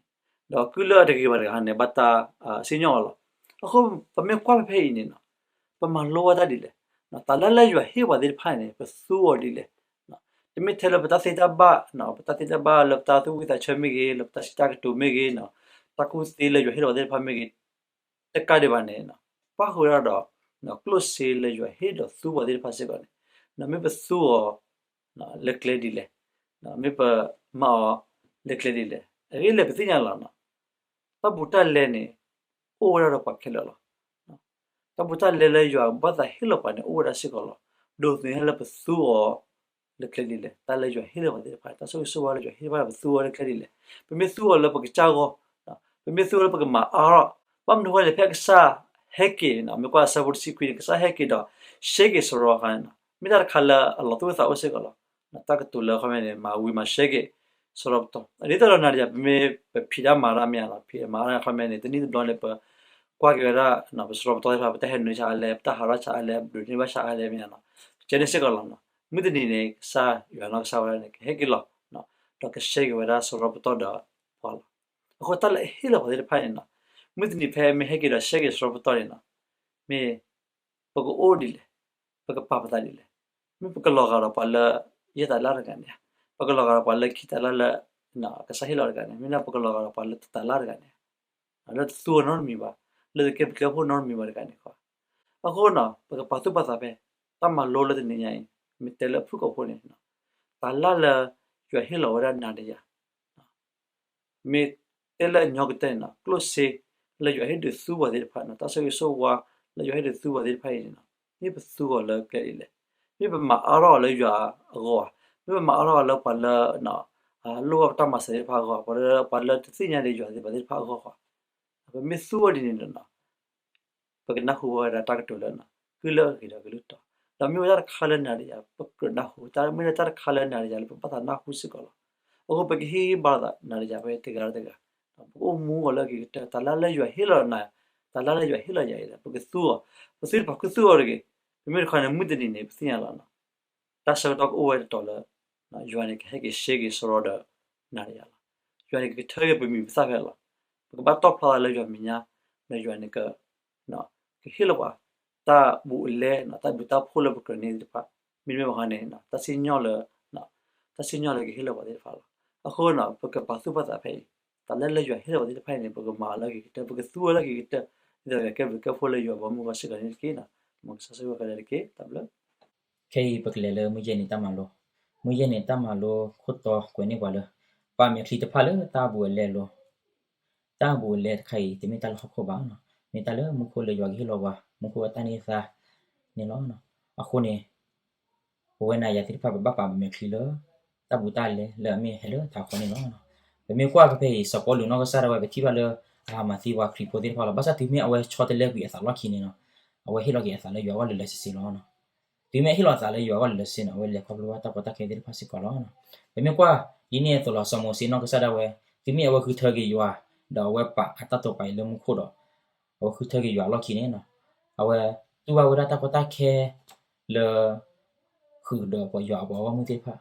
ဒီးကုၢ်လၢအတဂ့ၤဘၣ်တဂၤန့ၣ် ဘၣ်တၢ်စံၣ်ညီၣ်အီၤလီၤ. အဃိ ပမ့ၢ်ကွၢ်ဖဲဖဲအံၤန့ၣ် ပမၤလိဝဲဒၣ်ဒ်လဲၣ်, တၢ်လၢလၢယွၤဟ့ၣ်ပှၤသ့ၣ်တဖၣ်န့ၣ် ပသူအီၤဒ်လဲၣ်. တမ့ၢ်ထဲလၢပတၢ်သ့တၢ်ဘၣ်, ပတၢ်သ့တၢ်ဘၣ်လၢပတၢ်သူၣ်ဝံၣ်သးဆၢမ့ၢ်ဂ့ၤ, လၢပတၢ်စံးတၢ်ကတိၤမ့ၢ်ဂ့ၤ, တၢ်ကူၣ်သ့လၢယွၤဟ့ၣ်လီၤပှၤသ့ၣ်တဖၣ်မ့ၢ်ဂ့ၤ, တကးဒံးဘၣ်န့ၣ် ပၣ်ဃုာ်ဝဲဒၣ်ဒီး ကျိၣ်စ့လၢယွၤဟ့ၣ်ဒီးသူပှၤသ့ၣ်တဖၣ်စ့ၢ်ကီးန့ၣ် မ့ၢ်ပသူအီၤလၢကျဲဒ်လဲၣ်, မ့ၢ်ပမၤအီၤလၢကျဲဒ်လဲၣ်. အဂ့ၢ်လဲၣ် ပသ့ၣ်ညါလီၤ, တၢ်ဘူးတၢ်လဲန့ၣ် အိၣ်ဝဲဒၣ်ဒီးပှၤခဲလၢာ်လီၤ. တၢ်ဘူးတၢ်လဲလၢယွၤဘၣ်သးဟ့ၣ်လီၤပှၤန့ၣ် အိၣ်ဝဲဒၣ်စ့ၢ်ကီးလီၤ. ဒိးသန့ၤလၢပသူအီၤလၢကျဲဒ်လဲၣ်, တၢ်လၢယွၤဟ့ၣ်လီၤပှၤသ့ၣ်တဖၣ်, တၢ်ဆိၣ်ဂ့ၤဆိၣ်ဝါလၢယွၤဟ့ၣ်လီၤပှၤ ပသူအီၤလၢကျဲဒ်လဲၣ်. ပမ့ၢ်သူအီၤလၢပကစၢ်ဂီၢ်, ပမ့ၢ်သူအီၤလၢပကမၤအါထီၣ်, ဘၣ်မနုၤဃိလဲၣ် ဖဲကစၢ်ဟဲက့ၤန့ၣ် မ့ၢ်ကွၢ်အဆၢဖိတဆံခွံန့ၣ် ကစၢ်ဟဲက့ၤဒီး ရှဲက့ၤစရီအခါန့ၣ် မ့ၢ်တၢ်တခါလၢအလီၤသူၣ်ဝံၣ်သးအိၣ်စ့ၢ်ကီးလီၤ. တၢ်ကတိၤလၢအခီပညီန့ၣ် မၤဝံၤမၤရှဲက့ၤစရီပတီၢ်, ဒ်သိးဒီးနၤဒီးယၤ ပမ့ၢ်ပဖံးတၢ်မၤတၢ်မ့ၢ်ဧါလီၤ, ဖံးမၤတၢ်အခီပညီန့ၣ် တနံၣ်တဘျီန့ၣ် ပကွၢ်က့ၤဝဲဒၣ် ပစရီပတီၢ်သ့ၣ်တဖၣ် ပတၢ်ဟဲနုာ်ဆါအါလဲၣ်, ပတၢ်ဟးထီၣ်ဆါအါလဲၣ်, ပဒိးန့ၢ်ဘၣ်ဆါအါလဲၣ်မ့ၢ်ဧါလီၤ. ကဲန့ၣ်စ့ၢ်ကီးလီၤ. မုၢ်တနံၤန့ၣ် ကစၢ်ယွၤနီၢ်ကစၢ်ဝဲဒၣ်န့ၣ် ကဟဲက့ၤလီၤ ဒီးကရှဲက့ၤဝဲဒၣ်စရီပတီၢ်ဒီးပှၤလီၤ. အဃိတၢ်လၢအဟ့ၣ်လီၤပှၤသ့ၣ်တဖၣ်န့ၣ် မုၢ်တနံၤဖဲမ့ၢ်ဟဲက့ၤဒီးရှဲက့ၤစရီပတီၢ်န့ၣ် မ့ၢ်ပကအိၣ်ဒ်လဲၣ်, ပကပာ်ပသးဒ်လဲၣ်, မ့ၢ်ပကလီၤဂာ်ဒီးပှၤလၢယဲၢ်တၤလၣ်တဂၤန့ၣ်ဧါ, ပကလီၤဂာ်ဒီးပှၤလၢခံတၤလၣ်လၢ ကစၢ်ဟ့ၣ်လီၤတဂၤန့ၣ်, မ့ၢ်ဒၣ်ပကလီၤဂာ်ဒီးပှၤလၢတတၤလၣ်တဂၤန့ၣ်ဧါ, လၢတသူအီၤနီတမံၤဘၣ်, လၢတကဲဘျုးကဲဖှိၣ်နီတမံၤဘၣ်တဂၤန့ၣ်ဧါ. အဃိန့ၣ် ပကပာ်သူၣ်ပာ်သးဖဲ တၢ်မၤလိလၢတနံၤညါအံၤ မ့ၢ်တဲလၢအဖုၣ်ကိာ်ဖိန့ၣ် တၤလၣ်လၢယွၤဟ့ၣ်လီၤဝဲဒၣ်နၤဒီးယၤ မ့ၢ်တဲလၢအညီကတၢၢ်န့ၣ် ကျိၣ်စ့လၢယွၤဟ့ၣ်ဒုးသူပှၤသ့ၣ်တဖၣ်န့ၣ်, တၢ်ဆိၣ်ဂ့ၤဆိၣ်ဝါလၢယွၤဟ့ၣ်ဒုးသူပှၤသ့ၣ်တဖၣ်အံၤန့ၣ် မ့ၢ်ပသူအီၤလၢကျဲဒ်လဲၣ်, မ့ၢ်ပမၤအါထီၣ်အီၤလၢယွၤအဂီၢ်ဧါ, မ့ၢ်ပမၤအါထီၣ်အီၤလၢပှၤလၢ လိၣ်ဘၣ်ပတၢ်မၤစၢၤသ့ၣ်တဖၣ်အဂီၢ်, ပှၤလၢတသ့ၣ်ညါဒီးယွၤသ့ၣ်တဖၣ်သ့ၣ်တဖၣ်အဂီၢ်ဧါ. ပမ့ၢ်သူအီၤဒ်န့ၣ်ဒီး ပကနၢ်ဟူဝဲဒၣ်တၢ်ကတိၤလၢ ကုၢ်လၢအဂ့ၤဒီးကလုၢ်တီၤ, ဒီးမ့ၢ်ဝဲတၢ်တခါလၢနၤဒီးယၤ ပကြၢးနၢ်ဟူ, တၢ်မ့ၢ်လၢတၢ်တခါလၢနၤဒီးယၤလၢပဘၣ်သးနၢ်ဟူစ့ၢ်ကီးလီၤ. အဃိပကဟ့ၣ်ဂံၢ်ဘါလိာ်သးနၤဒီးယၤဖဲတဂၤဒီးတဂၤ, ပကအိၣ်မူအီၤလၢအဂ့ၤကတၢၢ်, တၢ်လၢလၢယွၤဟ့ၣ်လီၤနၤ, တၢ်လၢလၢယွၤဟ့ၣ်လီၤယၤအံၤဒီး ပကသူအီၤ, ပသုတဖၣ်ဃုသူအီၤတဂ့ၤ. ပမ့ၢ်တခီန့ၣ် မုၢ်တနံၤန့ၣ် ပသ့ၣ်ညါလီၤ တၢ်ဆၢကတီၢ်ကအိၣ်ဝဲတတီၤလၢ ယွၤန့ၣ်ကဟဲက့ၤရှဲက့ၤစရီဒီးနၤဒီးယၤလီၤ. ယွၤန့ၣ်ကကထၢက့ၤပမံၤပသၣ်ဖဲလီၤ. ပကဘၣ်တီၣ်ဖျါသးလၢယွၤမဲာ်ညါ, ဒီးယွၤန့ၣ်က ကဟ့ၣ်လီၤပှၤ တၢ်ဘူးအလဲ, တၢ်ဘျုးတၢ်ဖှိၣ်လၢပကြၢးန့ၢ်သ့ၣ်တဖၣ်, မ့တမ့ၢ်ဘၣ်ခီန့ၣ် တၢ်စံၣ်ညီၣ်လၢ တၢ်စံၣ်ညီၣ်လၢကဟ့ၣ်လီၤပှၤသ့ၣ်တဖၣ်လီၤ. အဃိန့ၣ် ပကပာ်သူၣ်ပာ်သးဖဲအံၤ, တၢ်လၢလၢယွၤဟ့ၣ်လီၤပှၤသ့ၣ်တဖၣ်အံၤန့ၣ် ပကမၤအီၤလၢအဂ့ၤကတၢၢ်, ပကသူအီၤလၢအဂ့ၤကတၢၢ်, ဒ်သိးကကဲဘျုးကဲဖှိၣ်လၢယွၤဘီမုၢ်အဂီၢ်စ့ၢ်ကီးန့ၣ်တက့ၢ်. မ်ကစၢ်ဆိၣ်ဂ့ၤကဒီးတက့ၢ်. တၢ်ဘျုး. ခဲအံၤပကလဲၤလၢမုၢ်ယဲၢ်နံၤတၢ်မၤလိ, မုၢ်ယဲၢ်နံၤတၢ်မၤလိခိၣ်တီကွဲးန့ၢ်ပှၤလၢ ပာ်မဲာ်ချံတဖၣ်လၢတၢ်ဘူးအလဲအလိၤ. တၢ်ဘူးအလဲတခါအံၤ တမ့ၢ်တၢ်လၢဟီၣ်ခိၣ်ဘၣ်, မ့ၢ်တၢ်လၢမူခိၣ်လၢယွၤကဟ့ၣ်လီၤပှၤ, မူခိၣ်အတၢ်န့ၢ်သါန့ၣ်လီၤ. အဃိန့ၣ် ပဝဲနၤယၤသ့ၣ်တဖၣ် ပဘၣ်ပာ်မဲာ်ချံလၢ တၢ်ဘူးတၢ်လဲလၢအမ့ၢ်ဟဲလၢထးဃီန့ၣ်လီၤ. ပမ့ၢ်ကွၢ်ဖဲအံၤ စီၤပီလူးနီၢ်ကစၢ်ဒၣ်ဝဲ ပထံၣ်ဘၣ်လၢ အဟးမၤသံပှၤခရံာ်ဖိသ့ၣ်တဖၣ်လီၤ. ဘၣ်ဆၣ်တုၤမ့ၢ်အဝဲဆီတလဲကွံာ်အသးလီၢ်ခံန့ၣ်လီၤ, အဝဲဟ့ၣ်လီၤက့ၤအသးလၢယွၤအဂီၢ်လၢာ်လၢာ်ဆ့ဆ့လီၤ. တုၤမ့ၢ်ဟ့ၣ်လီၤအသးလၢယွၤအဂီၢ်လၢာ်လၢာ်ဆ့ဆ့န့ၣ် အဝဲလဲၤခီဖျိဘၣ်တၢ်ကီတၢ်ခဲသ့ၣ်တဖၣ်စ့ၢ်ကီးလီၤ. ပမ့ၢ်ကွၢ် ဒ်န့ၣ်အသိးလီၤ စီၤမိၤၡ့နီၢ်ကစၢ်ဒၣ်ဝဲ တုၤမ့ၢ်အဝဲဃုထၢက့ၤယွၤ, ဒီးအဝဲပာ်အတၢ်တိာ်ပာ်အံၤလၢမူခိၣ်ဒီး အဝဲဃုထၢက့ၤယွၤအလီၢ်ခံန့ၣ်လီၤ, အဝဲတူၢ်ဘၣ်ဝဲဒၣ်တၢ်ကီတၢ်ခဲလၢ ဃုာ်ဒီးပှၤယွၤအပှၤဂီၢ်မုၢ်သ့ၣ်တဖၣ်.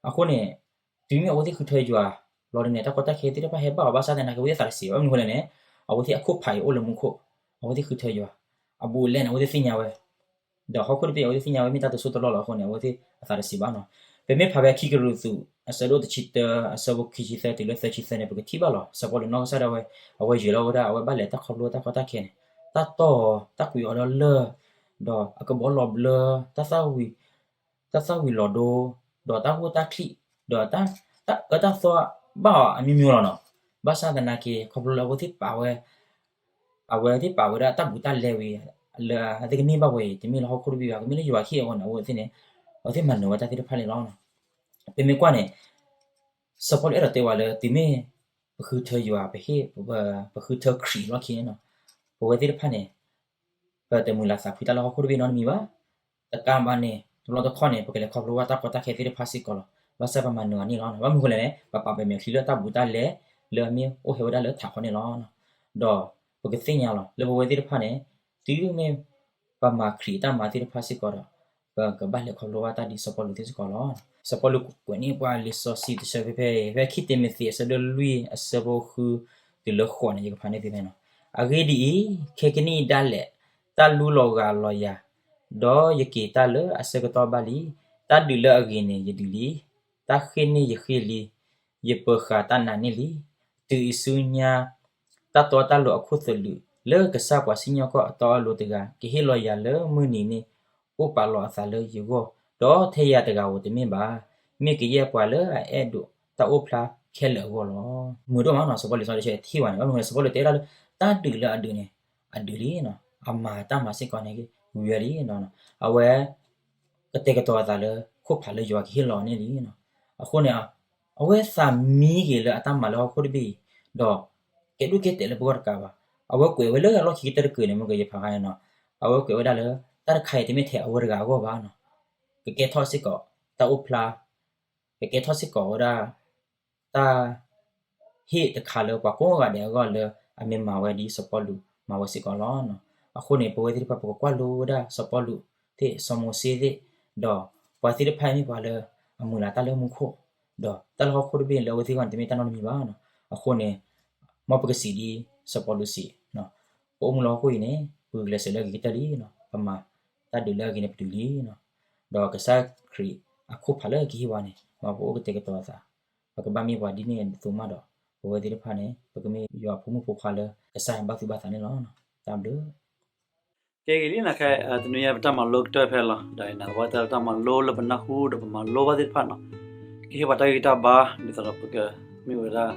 အဃိန့ၣ် တုၤမ့ၢ်အဝဲသ့ၣ်ဃုထၢယွၤလီၤဒ်န့ၣ် တၢ်ကီတၢ်ခဲသ့ၣ်တဖၣ်ဟဲဘၣ်အီၤဘၣ်ဆၣ်သနာ်က့ အဝဲသ့ၣ်သးတဆံးဘၣ်. မနုၤအဃိလဲၣ်န့ၣ် အဝဲသ့ၣ်အခိၣ်ဖးအံၤအိၣ်လၢမူခိၣ်, အဝဲသ့ၣ်ဃုထၢယွၤ, အဘူးအလဲန့ၣ် အဝဲသ့ၣ်သ့ၣ်ညါဝဲ, ဒီးဟီၣ်ခိၣ်တဘ့ၣ်အဝဲသ့ၣ်သ့ၣ်ညါဝဲမ့ၢ်တၢ်တစိၢ်တလီၢ်လီၤအဃိန့ၣ် အဝဲသ့ၣ်အသးတဆံးဘၣ်နီၤ. ပမ့ၢ်ဖးဖဲခံကရံၣ်သူး အဆၢဒိၣ်တဆံတၢ အဆၢဖိခံဆံသၢတုၤလၢသၢဆံသၢန့ၣ် ပကထံၣ်ဘၣ်လီၤ စီၤပီလူးနီၢ်ကစၢ်ဒၣ်ဝဲ အဝဲယဲၤလီၤဝဲဒၣ် အဝဲဘၣ်လဲၤတၢ်ခီဖျိတၢ်ကီတၢ်ခဲန့ၣ် တၢ်တီၢ်အီၤ တၢ်ကွံာ်အီၤဒီးလၢၢ် ဒီးအကဘီလီၤဘျၢ တၢ်သၣ်ဝံၤ တၢ်သၣ်ဝံၤလီၤဒိ ဒီးတၢ်ဂိၢ်တၢ်ချံၣ် ဒီးတၢ်အၢတၢ်သီဘၣ်အီၤအမျိုးမျိုးလီၤနီၤ. ဘၣ်ဆၣ်သနာ်က့ ခီဖျိလၢအဝဲသ့ၣ်ပာ်ဝဲ အဝဲသ့ၣ်ပာ်ဝဲဒၣ်တၢ်ဘူးတၢ်လဲဝံၤ လၢအသ့ၣ်ကန့ၢ်ဘၣ်ဝဲအံၤ တမ့ၢ်လၢဟီၣ်ခိၣ်တဘ့ၣ်ဘၣ် ကမ့ၢ်လၢယွၤဟ့ၣ်အဂီၢ်န့ၣ် အဝဲသ့ၣ်န့ၣ် အဝဲသ့ၣ်မၤနၢၤဝဲတၢ်သ့ၣ်တဖၣ်န့ၣ်လီၤ. ပမ့ၢ်ကွၢ်န့ၣ် စီၤပီလူးအဲၣ်ဒိးတဲဝဲလၢ တုၤမ့ၢ်ပဃုထၢယွၤ ပဟ့ၣ် ပဃုထၢခရံာ်အလီၢ်ခံန့ၣ်နီၤ ပဝဲသ့ၣ်တဖၣ်န့ၣ် ပတမုာ်လၤသးဖှံတၢ်လၢဟီၣ်ခိၣ်တဘ့ၣ်နီတမံၤဘၣ်. တကးဘၣ်န့ၣ် တဘျီတခီၣ်န့ၣ် ပကလဲၤခီဖျိဘၣ်တၢ်ကီတၢ်ခဲသ့ၣ်တဖၣ်စ့ၢ်ကီးလီၤ. ဘၣ်ဆၣ်ပမၤနၢၤအီၤန့ၣ်လီၤ. ဘၣ်မနုၤအဃိလဲၣ်န့ၣ် ပပာ်ပမဲာ်ချံလၢတၢ်ဘူးတၢ်လဲ လၢအမ့ၢ်အိၣ်ဟဲဝဲဒၣ်လၢထးဃီန့ၣ်လီၤ. ဒီးပကသ့ၣ်ညါလီၤ လၢပဝဲသ့ၣ်တဖၣ်န့ၣ် တုၤမ့ၢ်ပမၤခရံာ်အတၢ်မၤသ့ၣ်တဖၣ်စ့ၢ်ကီးဒီး ပကဘၣ်လဲၤခီဖျိဘၣ်တၢ်ဒ်စီၤပီလူးသ့ၣ်စ့ၢ်ကီးလီၤ. စီၤပီလူးကွဲးန့ၢ်ပှၤလံာ်စီဆှံတဆၢဖဲ ဖဲခံတံၤမသ့း အဆၢဒိၣ်လွံၢ် အဆၢဖိဃု တုၤလၢဃိးန့ၣ် ယကဖးန့ၢ်သုဖဲနီၤ. အဂ့ၢ်ဒ်အံၤ, ခဲကနံၣ်အံၤဒၣ်လဲာ် တၢ်လူလီၤဂာ်လီၤယၤ, ဒီးယက့ၤတၢ်လၢအဆၢကတီၢ်ဘၣ်လံ. တၢ်ဒုးလၢအဂ့ၤန့ၣ် ယဒုးလံ, တၢ်ဃ့ၢ်န့ၣ်ယဃ့ၢ်လံ, ယပၢၤဃာ်တၢ်နာ်န့ၣ်လံ. တုၤအံၤဆူညါ တၢ်တီတၢ်လိၤအခိၣ်သလုး လၢကစၢ်ပှၤစံၣ်ညီၣ်ကွီၢ်အတီအလိၤတဂၤ ကဟ့ၣ်လီၤယၤလၢမုၢ်နံၤန့ၣ် အိၣ်ပာ်လီၤအသးလၢယဂီၢ်, ဒီးထဲယၤတဂၤဧိၤတမ့ၢ်ဘၣ်. မ့ၢ်ကယဲၢ်ပှၤလၢအအဲၣ်ဒိးတၢ်အိၣ်ဖျါခဲလၢာ်အဂီၢ်လီၤ. မုာ်ဒိၣ်မးနီၤ စီၤပီလူးစီဆှံထံၣ်ဝဲန့ၣ် ဘၣ်မနုၤလဲၣ် စီၤပီလူးတဲဝဲဒၣ်လၢ တၢ်ဒုးလၢအဒုးန့ၣ် အဒုးလံနီၤ အမၤတၢ်မၤစ့ၢ်ကီးန့ၣ် ဝံၤဝဲလံနီၤ အဝဲ ကတဲာ်ကတီၤအသးလၢ ခိၣ်ဖးလၢယွၤကဟ့ၣ်လီၤန့ၣ်လံနီၤ. အဃိန့ၣ် အဝဲသးမံက့ၤလၢအတၢ်မၤလၢဟီၣ်ခိၣ်တဘ့ၣ်အံၤ ဒီးကဲဒိၣ်ကဲတဲာ်လၢပဂီၢ်တကးဘၣ်. အဝဲကွဲးဝဲလၢအလီၢ်ခံကတၢၢ်တကုာ်န့ၣ် မ့ၢ်ကယဖးခါန့ၣ်နီၤ အဝဲကွဲးဝဲဒၣ်လၢ တၢ်တခါအံၤတမ့ၢ်ထဲအဝဲတဂၤအဂီၢ်ဘၣ်နီၤ ကကဲထီၣ်စ့ၢ်ကီးတၢ်အိၣ်ဖျါ ကကဲထီၣ်စ့ၢ်ကီးဝဲဒၣ် တၢ် ဟ့ၣ်တခါလၢပှၤကိးဂၤဒဲးအဂီၢ်လၢအမ့ၢ်မၤဝဲဒ်စီၤပီလူးမၤဝဲစ့ၢ်ကီးလီၤ. အဃိန့ၣ် ပဝဲသ့ၣ်တဖၣ်ပကကွၢ်လိဝဲဒၣ်စီၤပီလူးသ့ၣ် စီၤမိၤၡ့သ့ၣ် ဒီးပှၤသ့ၣ်တဖၣ်အံၤမ့ၢ်ပှၤလၢအမုာ်လၤတၢ်လၢမူခိၣ် ဒီးတၢ်လၢဟီၣ်ခိၣ်တဘ့ၣ်လၢအဝဲသ့ၣ်အဂီၢ်န့ၣ် တမ့ၢ်တၢ်နီတမံၤဘၣ်နီၤ. အဃိန့ၣ် မ်ပကစံးဒ်စီၤပီလူးစံး ပအိၣ်မူလၢဟီၣ်ခိၣ်အံၤန့ၣ် ပဂုာ်ကျဲးစၢးလၢအဂ့ၤကတၢၢ်လံနီၤ ပမၤတၢ်ဒုးလၢအဂ့ၤန့ၣ်ပတုၤလံနီၤ ဒီးကစၢ်ခရံာ်အခိၣ်ဖးလၢကဟ့ၣ်ဝဲန့ၣ် မ်ပအိၣ်ကတဲာ်ကတီၤအသး ပကဘၣ်မ့ၢ်ပှၤဒ်န့ၣ်အသိးမးဒီး ပဝဲသ့ၣ်တဖၣ်န့ၣ် ပကမ့ၢ်ယွၤဖိမုၣ်ဖိခွါလၢကစၢ်ယွၤဘၣ်သူၣ်ဘၣ်သးန့ၣ်လီၤ. တၢ်ဘျုး ကဲဂ့ၤလံနီၤ ခဲ တနွံညါပတၢ်မၤလိကတၢၢ်ဖဲလီၤ ဒီးယနာ်သပှၢ်ကတၢၢ်လၢတၢ်မၤလိလၢပနၢ်ဟူဒီးပမၤလိဘၣ်သ့ၣ်တဖၣ်နီၤ ကဟ့ၣ်ပှၤတၢ်ဂံၢ်တၢ်ဘါ ဒ်သိးဒီးပကမ့ၢ်ဝဲဒၣ်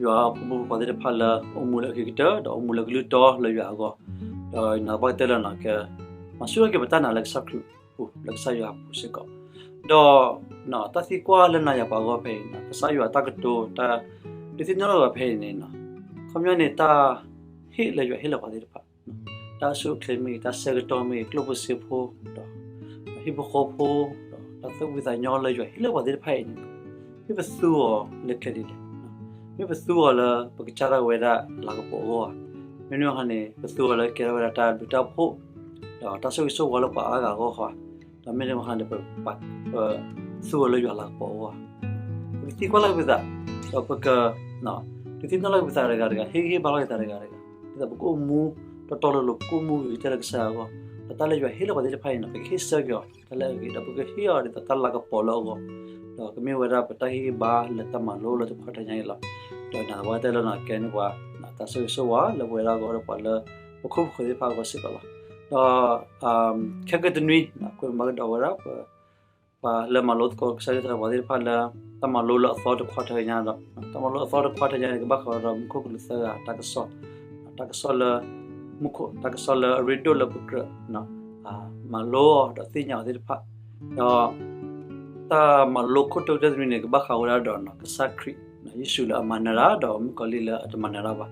ယွၤဖိမုၣ်ဖိခွါသ့ၣ်တဖၣ်လၢအိၣ်မူလၢအဂ့ၤကတၢၢ် ဒီးအိၣ်မူလၢကလုၢ်တီလၢယွၤအဂီၢ် ဒီးယနာ်သပှၢ်ကတၢၢ်လၢနီၤ ကမၤဆူၣ်ထီၣ်က့ၤပတၢ်နာ်လၢကစၢ်ခရံာ်အပူၤ လၢကစၢ်ယွၤအပူၤစ့ၢ်ကီး ဒီး တၢ်သံကွၢ်လၢနၤယၤပှၤအဂီၢ်ဖဲအံၤ ကစၢ်ယွၤတၢ်ကတိၤ တၢ်ဒုးသ့ၣ်နီၣ်လီၤပှၤဖဲအံၤန့ၣ် ခီပညီန့ၣ် တၢ်ဟ့ၣ်လၢယွၤဟ့ၣ်လီၤပှၤသ့ၣ်တဖၣ် တၢ်အဆိအချ့မ့ၢ်ဂ့ၤ တၢ်ဆၢကတီၢ်မ့ၢ်ဂ့ၤ ကျိၣ်ဖိစ့ဖိ ဒီး ဟံၣ်ဖိဃီဖိ ဒီးတၢ်သူၣ်ဖှံသးညီလၢယွၤဟ့ၣ်လၢပှၤသ့ၣ်တဖၣ်အံၤန့ၣ် မ့ၢ်ပသူအီၤလၢကျဲဒ်လဲၣ်. မ့ၢ်ပသူအီၤလၢပကစၢ်ဒၣ်ဝဲဒၣ်လၤကပီၤအဂီၢ်ဧါ. မ့တမ့ၢ်ဘၣ်န့ၣ် ပသူအီၤလၢကဲထီၣ်ဝဲဒၣ်တၢ်ဘျုးတၢ်ဖှိၣ် ဒီးတၢ်ဆိၣ်ဂ့ၤဆိၣ်ဝါလၢပှၤအါဂၤအဂီၢ်ဧါ. ဒီးမ့တမ့ၢ်ဘၣ်န့ၣ် ပ ပသူအီၤလၢယွၤလၤကပီၤအဂီၢ်ဧါ. ပကသံကွၢ်လီၤက့ၤပသး ဒီးပက ဒုးသ့ၣ်နီၣ်လီၤက့ၤပသးတဂၤတဂၤ, ဟ့ၣ်ဂံၢ်ဟ့ၣ်ဘါလီၤက့ၤသးတဂၤတဂၤ, ဒ်သိးပကအိၣ်မူတီတီလိၤလိၤ, ပကအိၣ်မူဂ့ၤကတၢၢ်လၢကစၢ်ယွၤအဂီၢ်, ဒီးတၢ်လၢယွၤဟ့ၣ်လၢပှၤသ့ၣ်တဖၣ်အံၤန့ၣ် ပကဟ့ၣ်ဆၢက့ၤအီၤတၢ်လၢအဂ့ၤ, ဒီးပကဟ့ၣ်အီၤဒ်သိးတၢ်လၤကပီၤလၢအဂီၢ်, ဒီးကမ့ၢ်ဝဲဒၣ်ပတၢ်ဟ့ၣ်ဂံၢ်ဟ့ၣ်ဘါလၢတၢ်မၤလိလၢတခီတညါအံၤလီၤ. ဒီးနာ်သပှၢ်တၢၢ်လၢနီၢ်ကဲန့ၣ်ပှၤ တၢ်ဆိၣ်ဂ့ၤဆိၣ်ဝါလၢပဝဲဒၣ်အဂီၢ်ဒီးပှၤလၢ ပခိၣ်ပဃၢၤသ့ၣ်တဖၣ်အဂီၢ်စ့ၢ်ကီးလီၤ. ဒီး ခဲကတနွံ ကွဲးမၤကဒီးဝဲဒၣ် ပှၤလၢမၤလိသကိးကစၢ်ယွၤပှၤသ့ၣ်တဖၣ်လၢ တၢ်မၤလိလၢအသီတခီတညါဒီး တၢ်မၤလိအသီတခီတညါန့ၣ် ကဘၣ်ဃးဒီးမူခိၣ်ကလူးသၢဂၤတၢ်ကစီၣ်, တၢ်ကစီၣ်လၢ မူခိၣ် တၢ်ကစီၣ်လၢအရ့ဒိၣ်လၢပကြၢး မၤလိအီၤဒီးသ့ၣ်ညါအီၤသ့ၣ်တဖၣ်, ဒီး တၢ်မၤလိခိၣ်တီကတၢၢ်တနွံန့ၣ် ကဘၣ်ဃးဝဲဒၣ်ဒီး ကစၢ်ခရံာ် ယ့ၣ်ၡူးလၢအမၤနၢၤတၢ် ဒီးမုၣ်ကီၤလံၢ်လၢအတမၤနၢၤတၢ်ဘၣ်.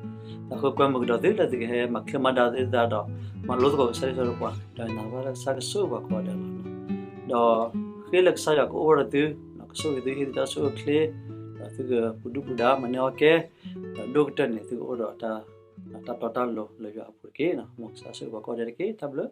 အဃိကွဲမုာ်ကဒီးသုလၢသုကဟဲမၤချ့မၤဒါသ့ၣ်တဖၣ်ဒီး မၤလိသကိးကစၢ်ယွၤပှၤ ဒီးနာ်သပှၢ်တၢၢ်ကစၢ်ကဆိၣ်ဂ့ၤပှၤကိးဂၤဒဲးလီၤ. ဒီးဃ့လၢကစၢ်ယွၤကအိၣ်ဒီးသု, ကဆိၣ်ဂ့ၤသု ဟ့ၣ်သုတၢ်ဆိၣ်အချ့, ဒီးသုကပူၤဒုၣ်ပူၤဒါ မၤန့ၢ်အီၣ်ကဲ, ဒီးဒိၣ်ကတၢၢ်န့ၣ် သုကအိၣ်ဒီးတၢ်တီတၢ်လိၤလၢယွၤအပူၤတက့ၢ်. မ်ကစၢ်ဆိၣ်ဂ့ၤပှၤကိးဂၤဒဲးတက့ၢ်. တၢ်ဘျုး